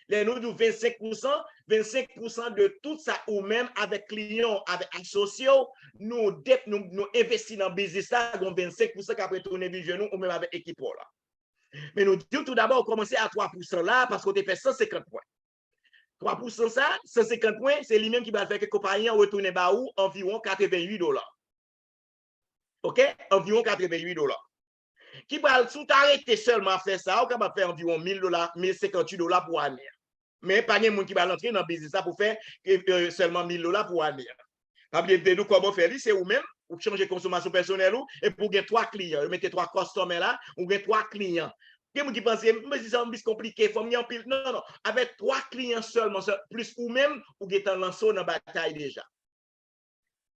Lè nou di w vennsenk pousan, vennsenk pousan de tout sa ou menm avèk kliyan w, avèk asosye w, nou de-, nou, nou envesti nan biznis la, gen vennsenk pousan k ap retounen vin jwenn ou, ou menm avèk ekip ou la. Men nou di w tou dabò, ou kòmanse a twa pousan la, paske w te fè san senkant pwen. Twa pousan sa, san senkant pwen, se li menm ki pral fè ke konpayi an retounen ba ou anviwon katreventuit dola. Oke? Anviwon katreventuit dola. Ki pral, si w ta rete sèlman ap fè sa, ou kapab fè anviwon mil dola, mil senkantuit dola pou ane a. Men pa gen moun ki pral antre nan biznis la pou fè, e, e, sèlman mil dola pou ane a. Pa bliye, m te di w kòman fè li, se ou menm, ou chanje konsomasyon pèsonèl ou, epi ou gen twa kliyan. Yo mete twa customer la, ou gen twa kliyan. Gen moun ki panse, m di sa, m plis konplike, fò m gen anpil. Non, non, non. Avèk twa kliyan sèlman, sè-, plis ou menm, ou gentan lanse w nan batay deja.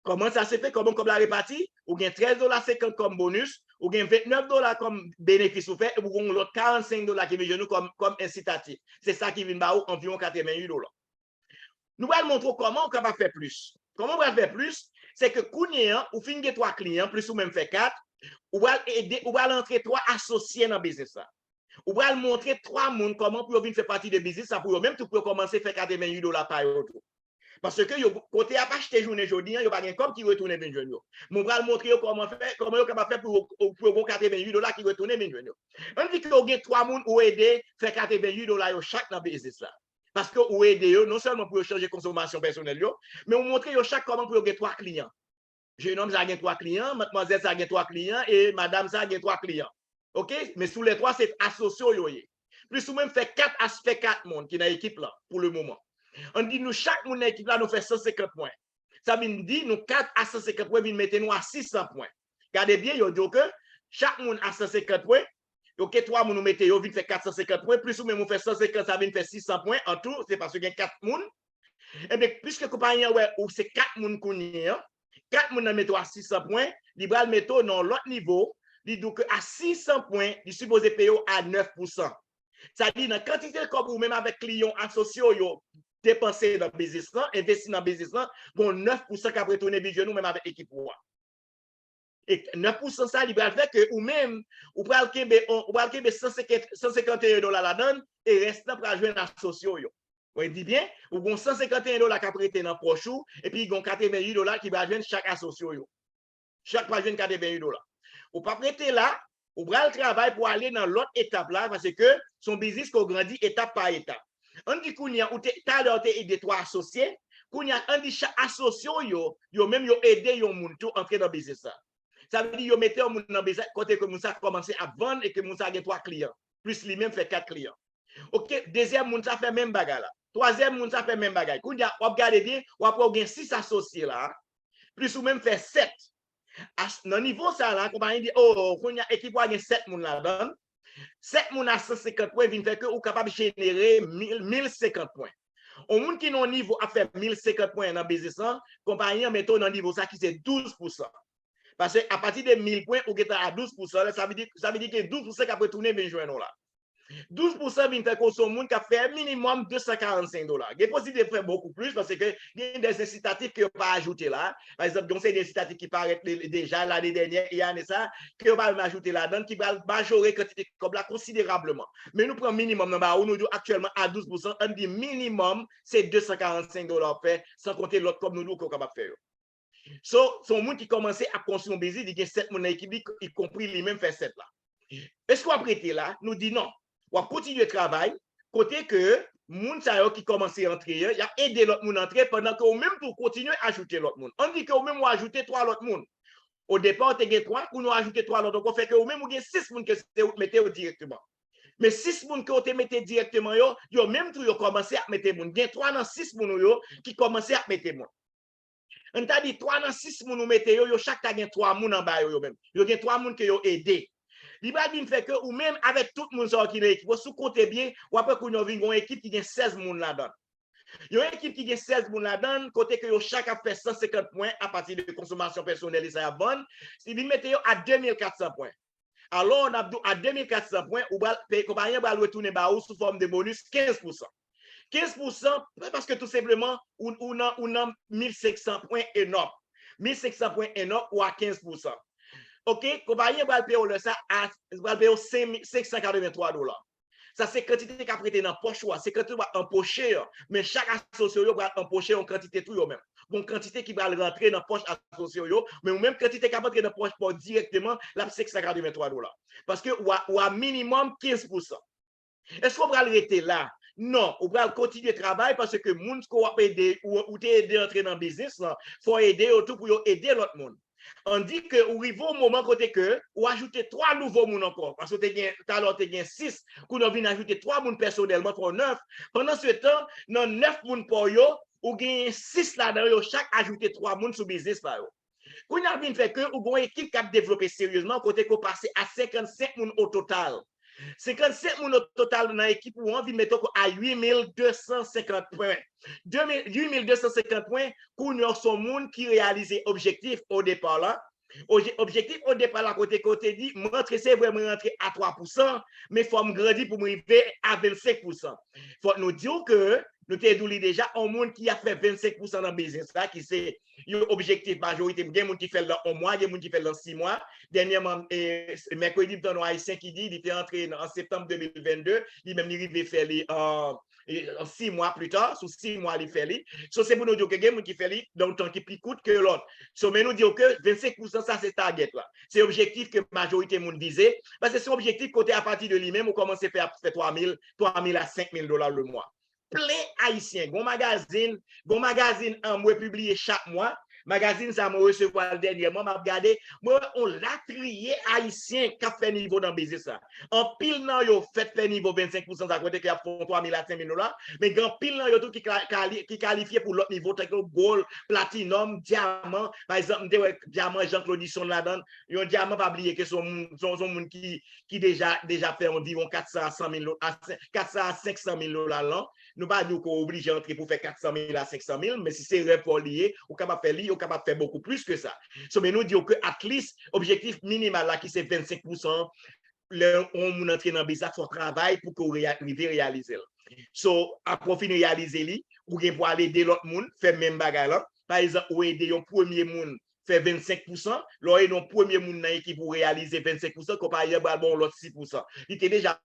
Kòman sa se fè? Kòman kòb la repati? Ou gen trèz dola senkant kòm bonis, ou gen ventnèf dola kòm benefis ou fè, epi ou gen yon lòt karannsenk dola ki vin jwenn ou kòm, kòm ensitatif. Se sa ki vin ba ou anviwon katreventuit dola. Nou pral montre w kòman ou kapab fè plis. Kòman ou pral fè plis? Se ke kounye an, ou fin gen twa kliyan, plis ou menm fè kat, ou pral ede, ou pral antre twa asosye nan biznis la. Ou pral montre twa moun kòman pou yo vin fè pati de biznis la pou yo menm tou, pou yo kòmanse fè katreventuit dola pa yo tou. Paske yo, kote y ap achte jounen jodi an, yo pa gen kòb ki retounen vin jwenn yo. Men w pral montre yo kòman fè, kòman yo kapab fè pou yo, pou yo gen katreventuit dola ki retounen vin jwenn yo. Ann di ke w gen twa moun ou ede fè katreventuit dola yo chak nan biznis la. Paske ou ede yo non sèlman pou yo chanje konsomasyon pèsonèl yo, men ou montre yo chak kòman pou yo gen twa kliyan. Jenòm sa gen twa kliyan, madmwazèl sa gen twa kliyan, e madam sa gen twa kliyan. Oke? Men sou lè twa, se asosye w yo ye. Plis ou menm fè kat as-, fè kat moun ki nan ekip lan pou le moman. Ann di nou chak moun nan ekip la, nou fè san senkant pwen. Sa vin di nou kat a san senkant pwen vin mete nou a sis san pwen. Gade byen, yo di w ke chak moun a san senkant pwen, oke, twa moun ou mete yo vin fè kat san senkant pwen, plis ou menm ou fè san senkant, sa vin fè sis san pwen. An tou, se paske gen kat moun. Ebyen, piske konpayi an wè ou se kat moun kounye an, kat moun nan mete w a sis san pwen, li pral mete w nan yon lòt nivo, li di w ke a sis san pwen, li sipoze peye w a nèf pousan. Sa di, nan kantite kòb ou menm avèk kliyan w, asosye w yo depanse nan biznis lan, envesti nan biznis lan, gen nèf pousan k ap retounen vin jwenn ou menm avèk ekip ou a. E nèf pousan sa, li pral fè ke ou menm, ou pral kenbe, ou pral kenbe san senkant, san senkant e en dola ladan l, e rès lan pral jwenn asosye w yo. Ou di byen, ou gen san senkant e en dola k ap rete nan pòch ou, epi gen katreventuit dola ki pral jwenn chak asosye w yo. Chak pral jwenn katreventuit dola. Ou p ap rete la, ou pral travay pou ale nan lòt etap la, paske se yon biznis ke w grandi etap pa etap. Ann di kounye a, ou te, talè w te ede twa asosye, kounye a, ann di chak asosye w yo, yo menm yo ede yon moun tou antre nan biznis la. Sa vle di yo mete yon moun nan biznis kote ke moun sa kòmanse ap vann e ke moun sa gen twa kliyan. plis li menm fè kat kliyan. Oke, dezyèm moun sa fè menm bagay la. Twazyèm moun sa fè menm bagay. Kounye a, w ap gade byen, w ap wè w gen sis asosye la, plis ou menm fè sèt. Nan nivo sa la, konpayi di, o, kounye a, ekip ou a gen sèt moun ladan l. Sèt moun a san senkant pwen vin fè ke ou kapab jenere mil, mil senkant pwen. Yon moun ki nan yon nivo ap fè mil senkant pwen nan biznis lan, konpayi an mete w nan nivo sa ki se douz pousan. Paske apati de mil pwen, ou gentan a douz pousan, sa vle di, sa vle di gen douz pousan k ap retounen vin jwenn ou la. Douz pousan vin fè ke w se yon moun k ap fè minimòm de san karannsenk dola. Gen posiblite fè bokou plis, paske gen de ensitatif ke yo pa ajoute la. Pa egzanp, gen yon seri de ensitatif ki parèt de-, deja lane dènyè e ane sa, ke yo pa menm ajoute ladan, ki pral majore kantite kòb la konsiderableman. Men nou pran minimòm nan ba ou, nou di w aktyèlman a douz pousan, ann di minimòm se de san karannsenk dola w ap fè, san konte lòt kòb nou di w ke w kapab fè yo. So, se yon moun ki kòmanse ap konstwi yon biznis, li gen sèt moun nan ekip li, ikonpri li menm fè sèt la. Èske w ap rete la? Nou di non. W ap kontinye travay, kote ke moun sa yo ki kòmanse antre yo, y ap ede lòt moun antre pandan ke ou menm tou w kontinye ajoute lòt moun. Ann di ke ou menm ou ajoute twa lòt moun. O depa, ou te gen twa, kounye a w ajoute twa lòt ankò, fè ke ou menm ou gen sis moun ke se ou k mete yo dirèkteman. Men sis moun ke w te mete dirèkteman yo, yo menm tou yo kòmanse ap mete moun. Gen twa nan sis moun ou yo ki kòmanse ap mete moun. Ann ta di twa nan sis moun ou mete yo, yo chak ta gen twa moun anba yo, yo menm. Yo gen twa moun ke yo ede. Li pral vin fè ke ou menm avèk tout moun sa yo ki nan ekip ou, si w konte byen, w ap wè kounye a w vin gen yon ekip ki gen sèz moun ladan l. Yon ekip ki gen sèz moun ladan l, kote ke yo chak ap fè san senkant pwen apati de konsomasyon pèsonèl e sa y ap vann, li vin mete yo a de mil kat san pwen. Alò, n ap di w a de mil kat san pwen, ou pral, pe-, konpayi an pral retounen ba ou sou fòm de bonis kenz pousan. Kenz pousan, paske tou senpleman, ou, ou nan, ou nan mil senk san pwen and up. Mil senk san pwen and up, ou a kenz pousan. Oke, konpayi an pral peye w lè sa a, pral peye w senk mil, senk san katrevenntwa dola. Sa se kantite k ap rete nan pòch ou a, se kantite w ap anpoche an. Men chak asosye w yo pral anpoche yon kantite tou yo menm. Gon kantite ki pral rantre nan pòch asosye w yo, men ou menm kantite k ap antre nan pòch pa w dirèkteman, l ap senk san katrevenntwa dola. Paske w a, w a minimòm kenz pousan. Èske w pral rete la? Non, ou pral kontinye travay paske moun ke w ap ede, ou, ou te ede antre nan biznis lan, fò w ede yo tou pou yo ede lòt moun. Ann di ke ou rive yon moman kote ke ou ajoute twa nouvo moun ankò, paske w te gen, talè w te gen sis, kounye a w vin ajoute twa moun pèsonèlman, fè w nèf. Pandan se tan, nan nèf moun pa w yo, ou genyen sis ladan yo, yo chak ajoute twa moun sou biznis pa yo. Kounye a vin fè ke ou gen yon ekip k ap devlope seryezman, kote ke w pase a senkannsenk moun o total. Senkannsenk moun o total nan ekip ou an vin mete w a uit mil de san senkant pwen. De mil, uit mil de san senkant pwen, kounye a w se yon moun ki reyalize objektif o depa la. Obje-, objektif o depa la, kote ke w te di, mwen rantre, se vre, mwen rantre a twa pousan, men fò m grandi pou m rive a vennsenk pousan. Fòk nou di w ke, nou te di w li deja, yon moun ki ap fè vennsenk pousan nan biznis la, ki se yon objektif majorite, gen moun ki fè l nan yon mwa, gen moun ki fè l nan sis mwa. Dènyèman, e, mèkredi, m tande yon Ayisyen ki di li te antre nan, an septanm de mil vennde, li menm li rive fè li an, e, sis mwa pli ta, sou sis mwa li fè li. So, se pou nou di w ke gen moun ki fè li nan yon tan ki pi kout ke lòt. So, men nou di w ke vennsenk pousan sa se target la. Se objektif ke majorite moun vize, paske se yon objektif kote apati de li menm ou kòmanse fè, fè twa mil, twa mil a senk mil dola le mwa. Plen Ayisyen. Gon magazin, gon magazin, an, mwen pibliye chak mwa. Magazin sa mwen resevwa l dènyèman, m ap gade, mwen wè yon latriye Ayisyen k ap fè nivo nan biznis la. Anpil nan yo fèk fè nivo vennsenk pousan sa kote ke y ap fè yon twa mil a senk mil dola, men gen anpil nan yo tou ki ka-, kali-, ki kalifye pou lòt nivo, tankou gold, platinum, dyaman. Pa egzanp, m te wè dyaman Jean Claude Ison ladan l. Yon dyaman, pa bliye ke se yon moun, se yon, se yon moun ki, ki deja, deja fè anviwon kat san a san mil do-, a sen-, kat san a senk san mil dola lan. Nou pa di w ke w oblije antre pou fè kat san mil a senk san mil, men si se rèv pa w li ye, ou kapab fè li, ou kapab fè bokou plis ke sa. So, men nou di w ke at least, objektif minimal la ki se vennsenk pousan, lè yon moun antre nan biznis la, fò w travay pou ke w reya-, rive reyalize l. So, apre w fin reyalize li, ou gen pou al ede lòt moun fè menm bagay lan. Pa egzanp, ou ede yon premye moun fè vennsenk pousan, lè w ede yon premye moun nan ekip ou reyalize vennsenk pousan, konpayi an pral ba w lòt sis pousan. Li te deja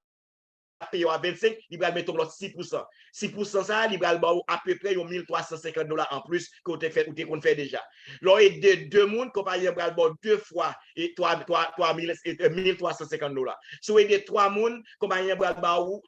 ap peye w a vennsenk, li pral mete yon lòt sis pousan. Sis pousan sa a, li pral ba w apeprè yon mil twa san senkant dola anplis ke w te fè, ou te konn fè deja. Lè w ede de moun, konpayi an pral ba w de fwa e twa, twa, twa mil, e, e, mil twa san senkant dola. Si w ede twa moun, konpayi an pral ba w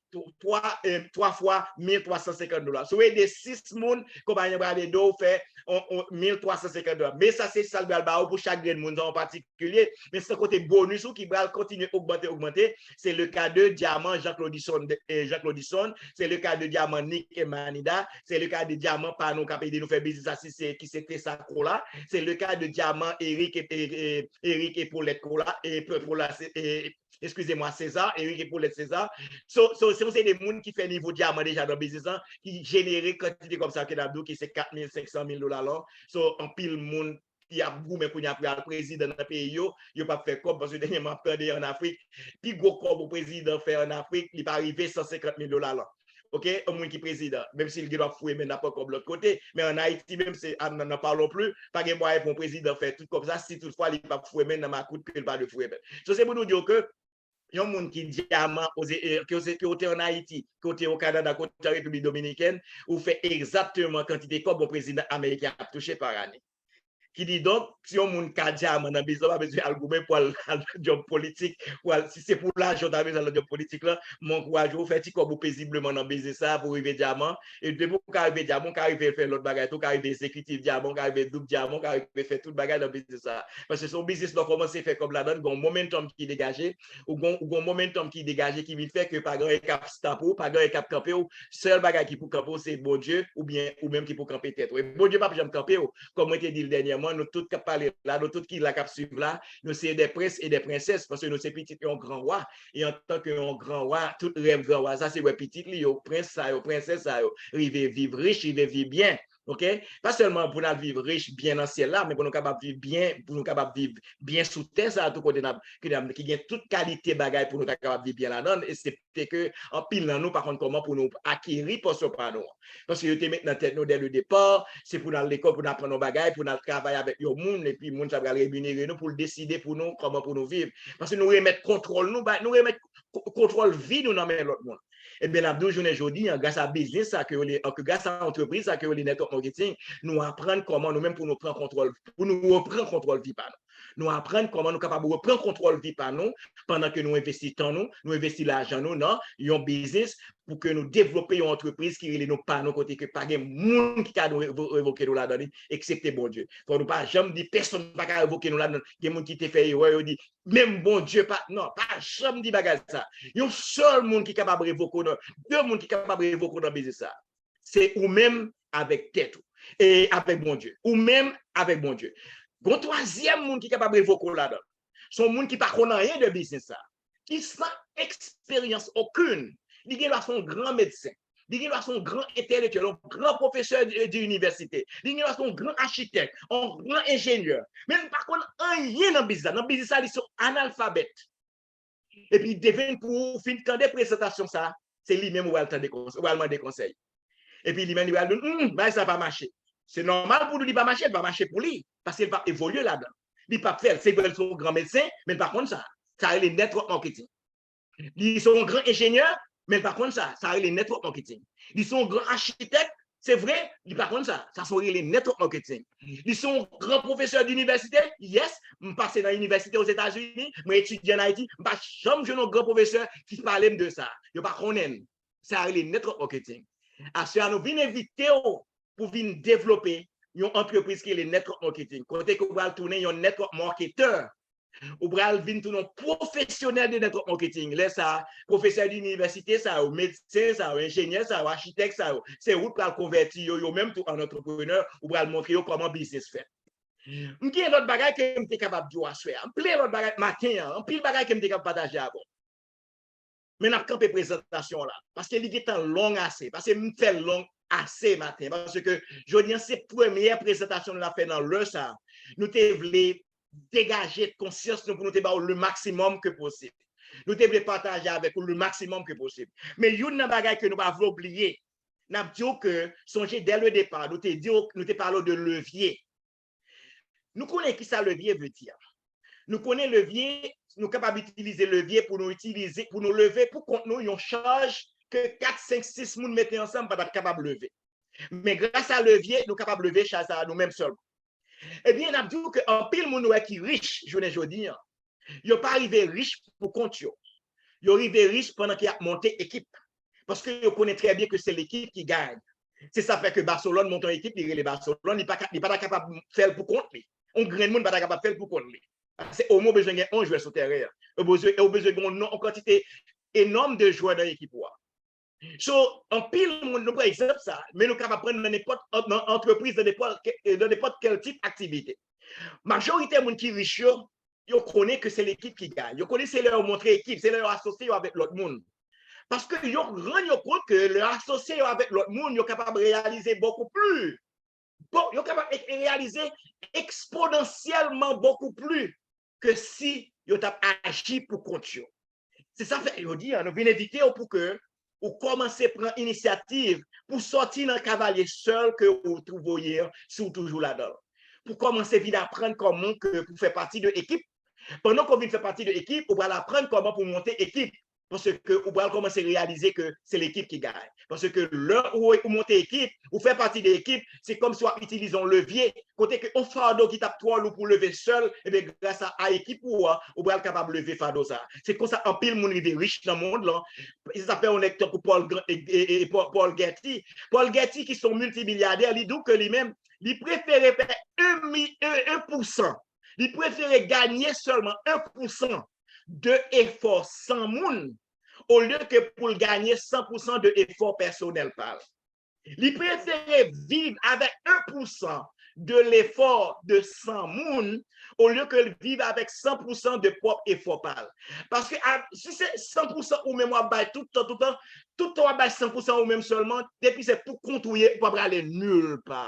twa, e, twa fwa mil twa san senkant dola. Si w ede sis moun, konpayi an pral ede w fè on, on, mil twa san senkant dola. Men sa, se sa l pral ba w pou chak grenn moun an patikilye. Men san konte bonis ou ki pral kontinye ogmante, ogmante. Se le ka de dyaman Jean Claudison, eh, Jean Claudison. Se le ka de dyaman Nick e Manida. Se le ka de dyaman pa nou k ap ede nou fè biznis la, si se, ki se Tessa Cola. Se le ka de dyaman Eric e, e, e, Eric e Paulette Cola. E P-, Paula, se, e, excusez-moi, César, Eric e Paulette César. So, so, se yon seri de moun ki fè nivo dyaman deja nan biznis lan, ki jenere kantite kòb sa ke n ap di w ki se kat mil, senk san mil dola la. So, anpil moun ki ap goumen kounye a pou y al prezidan nan peyi yo, yo p ap fè kòb, paske dènyèman m ap tande ann Afrik, pi gwo kòb yon prezidan fè ann Afrik, li pa rive san senkant mil dola la. Oke, yon moun ki prezidan, menm si l gen dwa foure men n ap pran kòb lòt kote, men ann Ayiti menm, se, a, nan, nan parlons plus, pa gen mwayen pou yon prezidan fè tout kòb sa, si toutfwa li p ap foure men nan makout ke l pa dwe foure men. So, se pou nou di w ke yon moun ki dyaman, oze, eh, ke w se, ke w te ann Ayiti, ke w te o Kanada, ke w te an Repiblik Dominikèn, ou fè egzakteman kantite kòb yon prezidan ameriken ap touche pa ane. Kididonk, si yon moun ka dyaman nan biznis, pa bezwen al goumen pou al, al nan djòb politik, pou al, si se pou lajan w ta bezwen al nan djòb politik lan, m ankouraje w fè ti kòb ou pezibleman nan biznis sa a pou w rive dyaman. E depi w ka rive dyaman, w ka rive fè lòt bagay tou, w ka rive egzekitif dyaman, w ka rive doub dyaman, w ka rive fè tout bagay nan biznis sa a. Paske se yon biznis lè w kòmanse fè kòb ladan l, gen yon momentum ki degaje, ou gen, ou gen yon momentum ki degaje ki vin fè ke pa gen anyen k ap stop ou, pa gen anyen k ap kanpe w. Sèl bagay ki pou kanpe w, se Bondye oubyen ou menm ki pou kanpe tèt ou. E Bondye p ap janm kanpe w. Kòm mwen te di l dènyèman, nou tout k ap pale la, nou tout ki la k ap swiv la, nou se de prens e de prensès, paske nou se pitit yon gran wa. E antanke yon gran wa, tout rèv gran wa sa, se wè pitit li yo, prens sa yo, prensès sa yo, rive viv rich, rive viv byen. Oke? Pa sèlman pou n al viv rich, byen nan syèl la, men pou nou kapab viv byen, pou nou kapab viv byen sou tè sa a, tou kote n ap, ki n ap, ki gen tout kalite bagay pou nou ta kapab viv byen ladan l, eksepte ke anpil nan nou pa konn kòman pou nou akeri pòsyon pa nou an. Paske yo te met nan tèt nou dès le départ, se pou n al lekòl, pou n aprann yon bagay, pou n al travay avèk yon moun, epi moun sa pral reminere nou pou l deside pou nou kòman pou nou viv. Paske nou remèt kontwòl nou, bay, nou remèt ko-, kontwòl vi nou nan men lòt moun. Ebyen, n ap di w jounen jodi an, gras a biznis sa ke yo rele, ke gras a antrepriz sa ke yo rele network marketing, nou aprann kòman nou menm pou nou pran kontwòl, pou nou reprann kontwòl vi pa nou. Nou aprann kòman nou kapab reprann kontwòl vi pa nou pandan ke nou envesti tan nou, nou envesti lajan nou nan yon biznis pou ke nou devlope yon antrepriz ki rele nou pa nou, kote ke pa gen moun ki ka nou revo-, revoke nou ladan li, eksepte Bondye. Fò nou pa janm di pèsonn pa ka revoke nou ladan. Gen moun ki te fè erè, yo di, menm Bondye pa, non, pa janm di bagay sa. Yon sèl moun ki kapab revoke w nan, de moun ki kapab revoke w nan biznis sa. Se ou menm avèk tèt ou. E avèk Bondye. Ou menm avèk Bondye. Gon twazyèm moun ki kapab revoke w ladan. Se yon moun ki pa konn anyen de biznis sa. Ki san eksperyans okenn. Li gen dwa se yon gran medsen. Li gen dwa se yon gran entèlektyèl, yon gran pwofesè di, di inivèsite. Li gen dwa se yon gran achitèk, yon gran enjenyè. Men li pa konn anyen nan biznis la. Nan biznis la, li se yon analfabèt. Epi demen pou ou fin tande prezantasyon sa, se li menm ou pral tande kons-, ou pral mande konsèy. Epi li menm li pral di, hmm, bagay sa pa mache. Se nòmal pou nou li pa mache, li pa mache pou li, paske li p ap evolye ladan. Li p ap fè l. Se vre, li se yon gran medsen, men li pa konn sa. Sa rele network marketing. Li se yon gran enjenyè, men li pa konn sa. Sa rele network marketing. Li se yon gran achitèk, se vre, li pa konn sa. Sa se yon rele network marketing. Li se yon gran pwofesè dinivèsite, yes, m pase nan inivèsite Ozetazini, mwen etidye ann Ayiti, m pa janm jwenn yon gran pwofesè ki pale m de sa. Yo pa konnen l. Sa rele network marketing. Aswè a, nou vin envite w pou vin devlope yon antrepriz ki rele network marketing. Kote ke w pral tounen yon network marketer. Ou pral vin tounen yon pwofesyonèl de network marketing. Lè sa a, pwofesè dinivèsite sa yo, medsen sa yo, enjenyè sa yo, achitèk sa yo, se ou k pral konvèti yo, yo menm tou an antreprenè, ou pral montre yo kòman biznis fèt. M gen lòt bagay ke m te kapab di w aswè a. M plen lòt bagay maten an, anpil bagay ke m te kapab pataje avè w. Men n ap kanpe prezantasyon an la, paske li gentan long ase, paske m fè l long ase maten, paske jodi an se premyè prezantasyon nou ap fè nan lè sa a. Nou te vle degaje konsyans nou pou nou te ba w le maximum ke posib. Nou te vle pataje avèk ou le maximum ke posib. Men youn nan bagay ke nou pa vle w bliye, n ap di w ke, sonje dès le départ, nou te di w, nou te pale w de levye. Nou konnen ki sa levye vle di a. Nou konnen levye, nou kapab itilize levye pou nou itilize, pou nou leve pou kont nou yon chaj ke kat, senk, sis moun mete ansanm pa t ap kapab leve. Men gras a levye, nou kapab leve chaj sa a nou menm sèlman. Ebyen, n ap di w ke anpil moun nou wè ki rich jounen jodi an, yo pa rive rich pou kont yo. Yo rive rich pandan ke y ap monte ekip. Paske yo konnen trè byen ke se lekip ki gagne. Se sa fè ke Barcelone monte yon ekip, li rele Barcelone, li pa ka, li pa ta kapab fè l pou kont li. Yon grenn moun pa ta kapab fè l pou kont li. Se omwen bezwen gen yon jwè sou teren an. Ou bezwen, ou bezwen gen yon non, yon kantite enòm de jwè nan ekip ou a. So, anpil moun, nou pran egzanp sa, men nou kapab pran nan nenpòt, nan antrepriz, nan nenpòt, nan nenpòt kèl tip aktivite. Majorite moun ki rich yo, yo konnen ke se lekip ki gagne. Yo konnen se lè yo montre ekip, se lè yo asosye yo avèk lòt moun. Paske yo rann yo kont ke lè yo asosye yo avèk lòt moun, yo kapab reyalize bokou pli. Bon, yo kapab e- e reyalize eksponansyèlman bokou pli ke si yo t ap aji pou kont yo. Se sa fè, yo di, an, nou vin envite w pou ke ou kòmanse pran inisyativ pou sòti nan kavalye sèl ke ou twouve w ye an, si w toujou ladan l. Pou kòmanse vin aprann kòman ke pou fè pati de ekip. Pandan ke w vin fè pati de ekip, ou pral aprann kòman pou monte ekip. Paske ou pral kòmanse reyalize ke se lekip ki gagne. Paske lè ou, ou monte ekip, ou fè pati de ekip, se kòmsi w ap itilize yon levye, kote ke yon fado ki t ap twò lou pou leve sèl, ebyen, gras a, a ekip ou a, ou pral kapab leve fado sa. Se konsa anpil moun rive rich nan mond lan. Se sa fè yon nèg tankou Paul, Paul Getty. Paul Getty, ki se yon miltimilyadè, li di w ke li menm, li prefere fè en pousan. Li prefere ganye sèlman en pousan de efò san moun, olye ke pou l ganye san pousan de efò pèsonèl pa l. Li prefere viv avèk en pousan de lefò de san moun, olye ke l viv avèk san pousan de pwòp efò pa l. Paske a, si se san pousan ou menm w ap bay tout tan, tout tan, tout tan w ap bay san pousan ou menm sèlman, depi se pou kont ou ye, ou pa prale nil pa.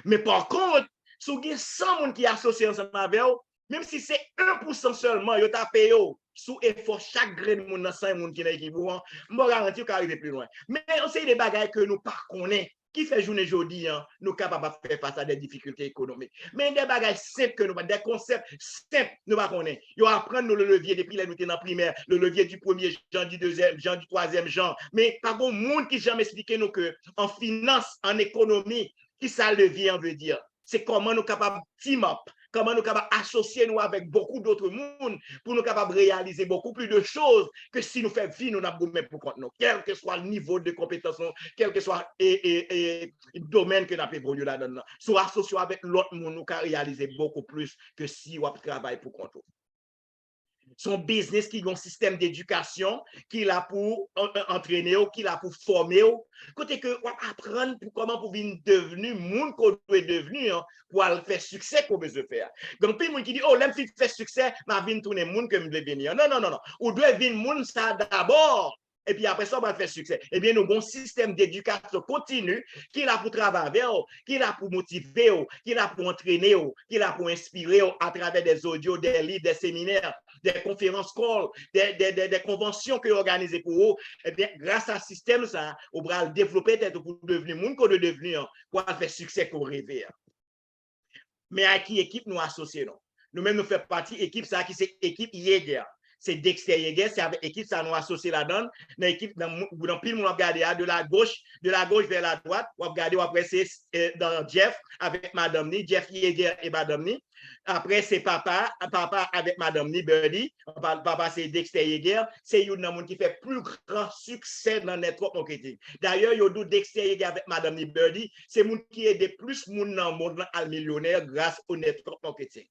Men pa kont, si w gen san moun ki asosye ansanm avè w, menm si se en pousan sèlman yo ta peye w sou efò chak grenn moun nan san moun ki nan ekip ou an, m ba w garanti w ka rive pi lwen. Men yon seri de bagay ke nou pa konnen, ki fè jounen jodi an, nou kapab ap fè fas a de difikilte ekonomik. Men de bagay senp ke nou pa, de konsèp senp nou pa konnen. Yo aprann nou le levye depi lè nou te nan primè, le levye du premye jan, du dezyèm jan, du twazyèm jan. Men pa gen moun ki janm esplike nou ke an finans, an ekonomi, ki sa levye an vle di? Se kòman nou kapab team up, kòman nou kapab asosye nou avèk bokou dòt moun pou nou kapab reyalize bokou plis de choz ke si nou fè vi nou n ap goumen pou kont nou, kèlkeswa nivo de konpetans nou, kèlkeswa e, e, e, domèn ke n ap evolye ladan l lan. Si w asosye w avèk lòt moun, ou ka reyalize bokou plis ke si w ap travay pou kont ou. Se yon biznis ki gen yon sistèm dedikasyon ki la pou an- an- antrene w, ki la pou fòme w. Kote ke w ap aprann pou kòman pou vin devni moun ke w dwe devni an, pou al fè siksè ke w bezwen fè a. Gen anpil moun ki di, "O, lè m fin fè siksè, m a vin tounen moun ke m vle vini an." Non, non, non, non. Ou dwe vin moun sa dabò. Epi apre sa, w pral fè siksè. Ebyen, nou gen yon sistèm dedikasyon kontini ki la pou travay avè w, ki la pou motive w, ki la pou antrene w, ki la pou enspire w atravè de zodyo, de liv, de seminè, de konferans kòl, de, de, de, de konvansyon ke yo òganize pou ou. Ebyen, gras a sistèm sa, ou pral devlope tèt ou pou devni moun ke w dwe devni an, pou al fè siksè ke w reve a. Men a ki ekip nou asosye nou? Nou menm nou fè pati ekip sa ki se ekip Yeager. Se Dexter Yeager, se avèk ekip sa nou asosye ladan l. Nan ekip, nan, nan pil moun w ap gade a, de la gauche, de la gauche vers la droite, w ap gade, w ap wè se eh, nan Jeff avèk madanm ni, Jeff Yeager e madanm ni. Apre se papa, papa avèk madanm ni, Birdie. Pa- Papa se Dexter Yeager, se youn nan moun ki fè pli gran siksè nan network marketing. Dayè, yo di w Dexter Yeager avèk madanm ni, Birdie, se moun ki ede plis moun nan mond lan al milyonè gras o network marketing.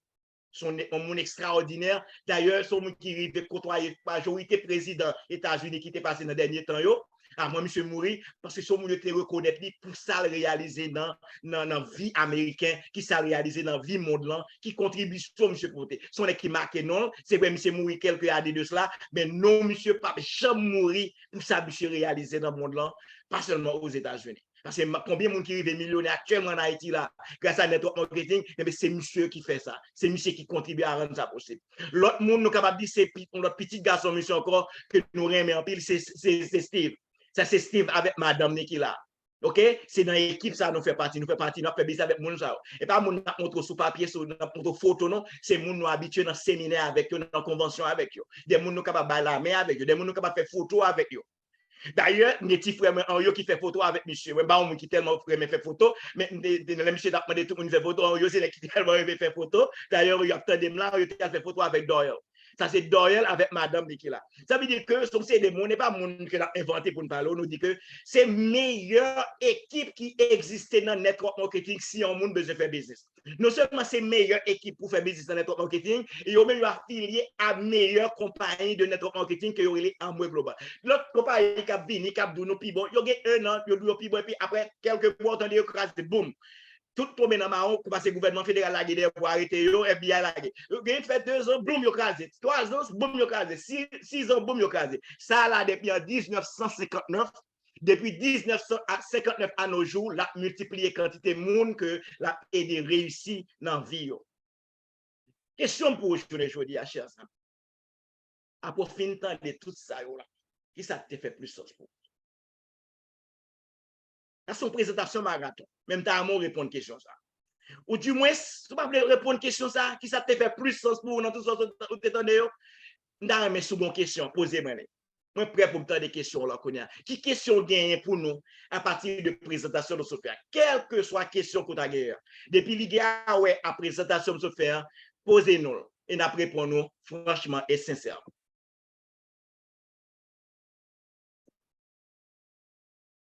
Se yon, yon moun ekstraòdinè. Dayè, se yon moun ki rive kotwaye majorite prezidan Etazini ki te pase nan dènye tan yo. Avan misye mouri, paske se yon moun yo te rekonèt li pou sa l reyalize nan, nan, nan vi ameriken, ki sa l reyalize nan vi mond lan, ki kontribisyon misye pote. Se yon nèg ki make non l, se vre misye mouri kèlke ane de sela, men non misye p ap janm mouri pou sa misye reyalize nan mond lan, pa sèlman Ozetazini. Paske ma- konbyen moun ki rive milyonè aktyèlman an Ayiti la, gras a network marketing, enben se misye ki fè sa. Se misye ki kontribye a rann sa posib. Lòt moun nou kapab di se pi- yon lòt pitit gason misye ankò ke nou renmen anpil, se, se, se Steve. Sa se Steve avèk madanm ni ki la. Ok? Se nan ekip sa nou fè pati. Nou fè pati, nou ap fè biznis avèk moun sa yo. E pa moun n ap montre sou papye, sou, n ap montre foto, non. Se moun nou abitye nan seminè avèk yo, nan konvansyon avèk yo. De moun nou kapab bay lamen avèk yo, de moun nou kapab fè foto avèk yo. Dayè, m gen ti frè mwen an yo ki fè foto avèk misye. Mwen pa yon moun ki tèlman renmen fè foto, men m te, te, lè misye t ap mande tout moun fè foto an yo, se nèg ki tèlman renmen fè foto. Dayè, yo ap tande m la, yo te al fè foto avèk Doyle. Sa se Doyle avèk madanm li ki la. Sa vle di ke se yon seri de moun, e pa moun ke n ap envante pou n pale w, nou di ke se meyè ekip ki egziste nan network marketing si yon moun bezwen fè biznis. Non sèlman se meyè ekip pou fè biznis nan network marketing, e yo menm yo afilye a meyè konpayi de network marketing ke yo rele Amway Global. Lòt konpayi k ap vini, k ap di w nou pi bon, yo gen en an, yo di w yo pi bon, epi apre kèlke mwa, w tande yo kraze, boum! Tout tonbe nan mawon, kou pase gouvènman federal lage dèyè pou arete yo, F B I lage. Yo gen fè de zan, boum, yo kraze. Twa zan, boum, yo kraze. Sis, sis zan, boum, yo kraze. Sa la depi an diznèf san senkantnèf, depi diznèf san senkantnèf a no jou, l ap miltipliye kantite moun ke l ap ede reyisi nan vi yo. Kesyon m pou ou jounen jodi a, chè zanmi. Apre w fin tande tout sa yo la, ki sa k te fè plis sans pou ou? Sa se yon prezantasyon maraton. Men m ta renmen w reponn kesyon sa. Ou dimwens, si w pa vle reponn kesyon sa, ki sa k te fè plis sans pou ou nan tout sa ou te tande yo? M ta renmen si w gen yon kesyon, poze mwen li. Mwen prè pou m tande kesyon w la kounye a. Ki kesyon w genyen pou nou apati de prezantasyon nou sot fè a? Kèlkeswa kesyon ke w ta genyen an. Depi lide a wè a prezantasyon m sot fè a, poze nou l. E n ap reponn ou franchman e sensèman.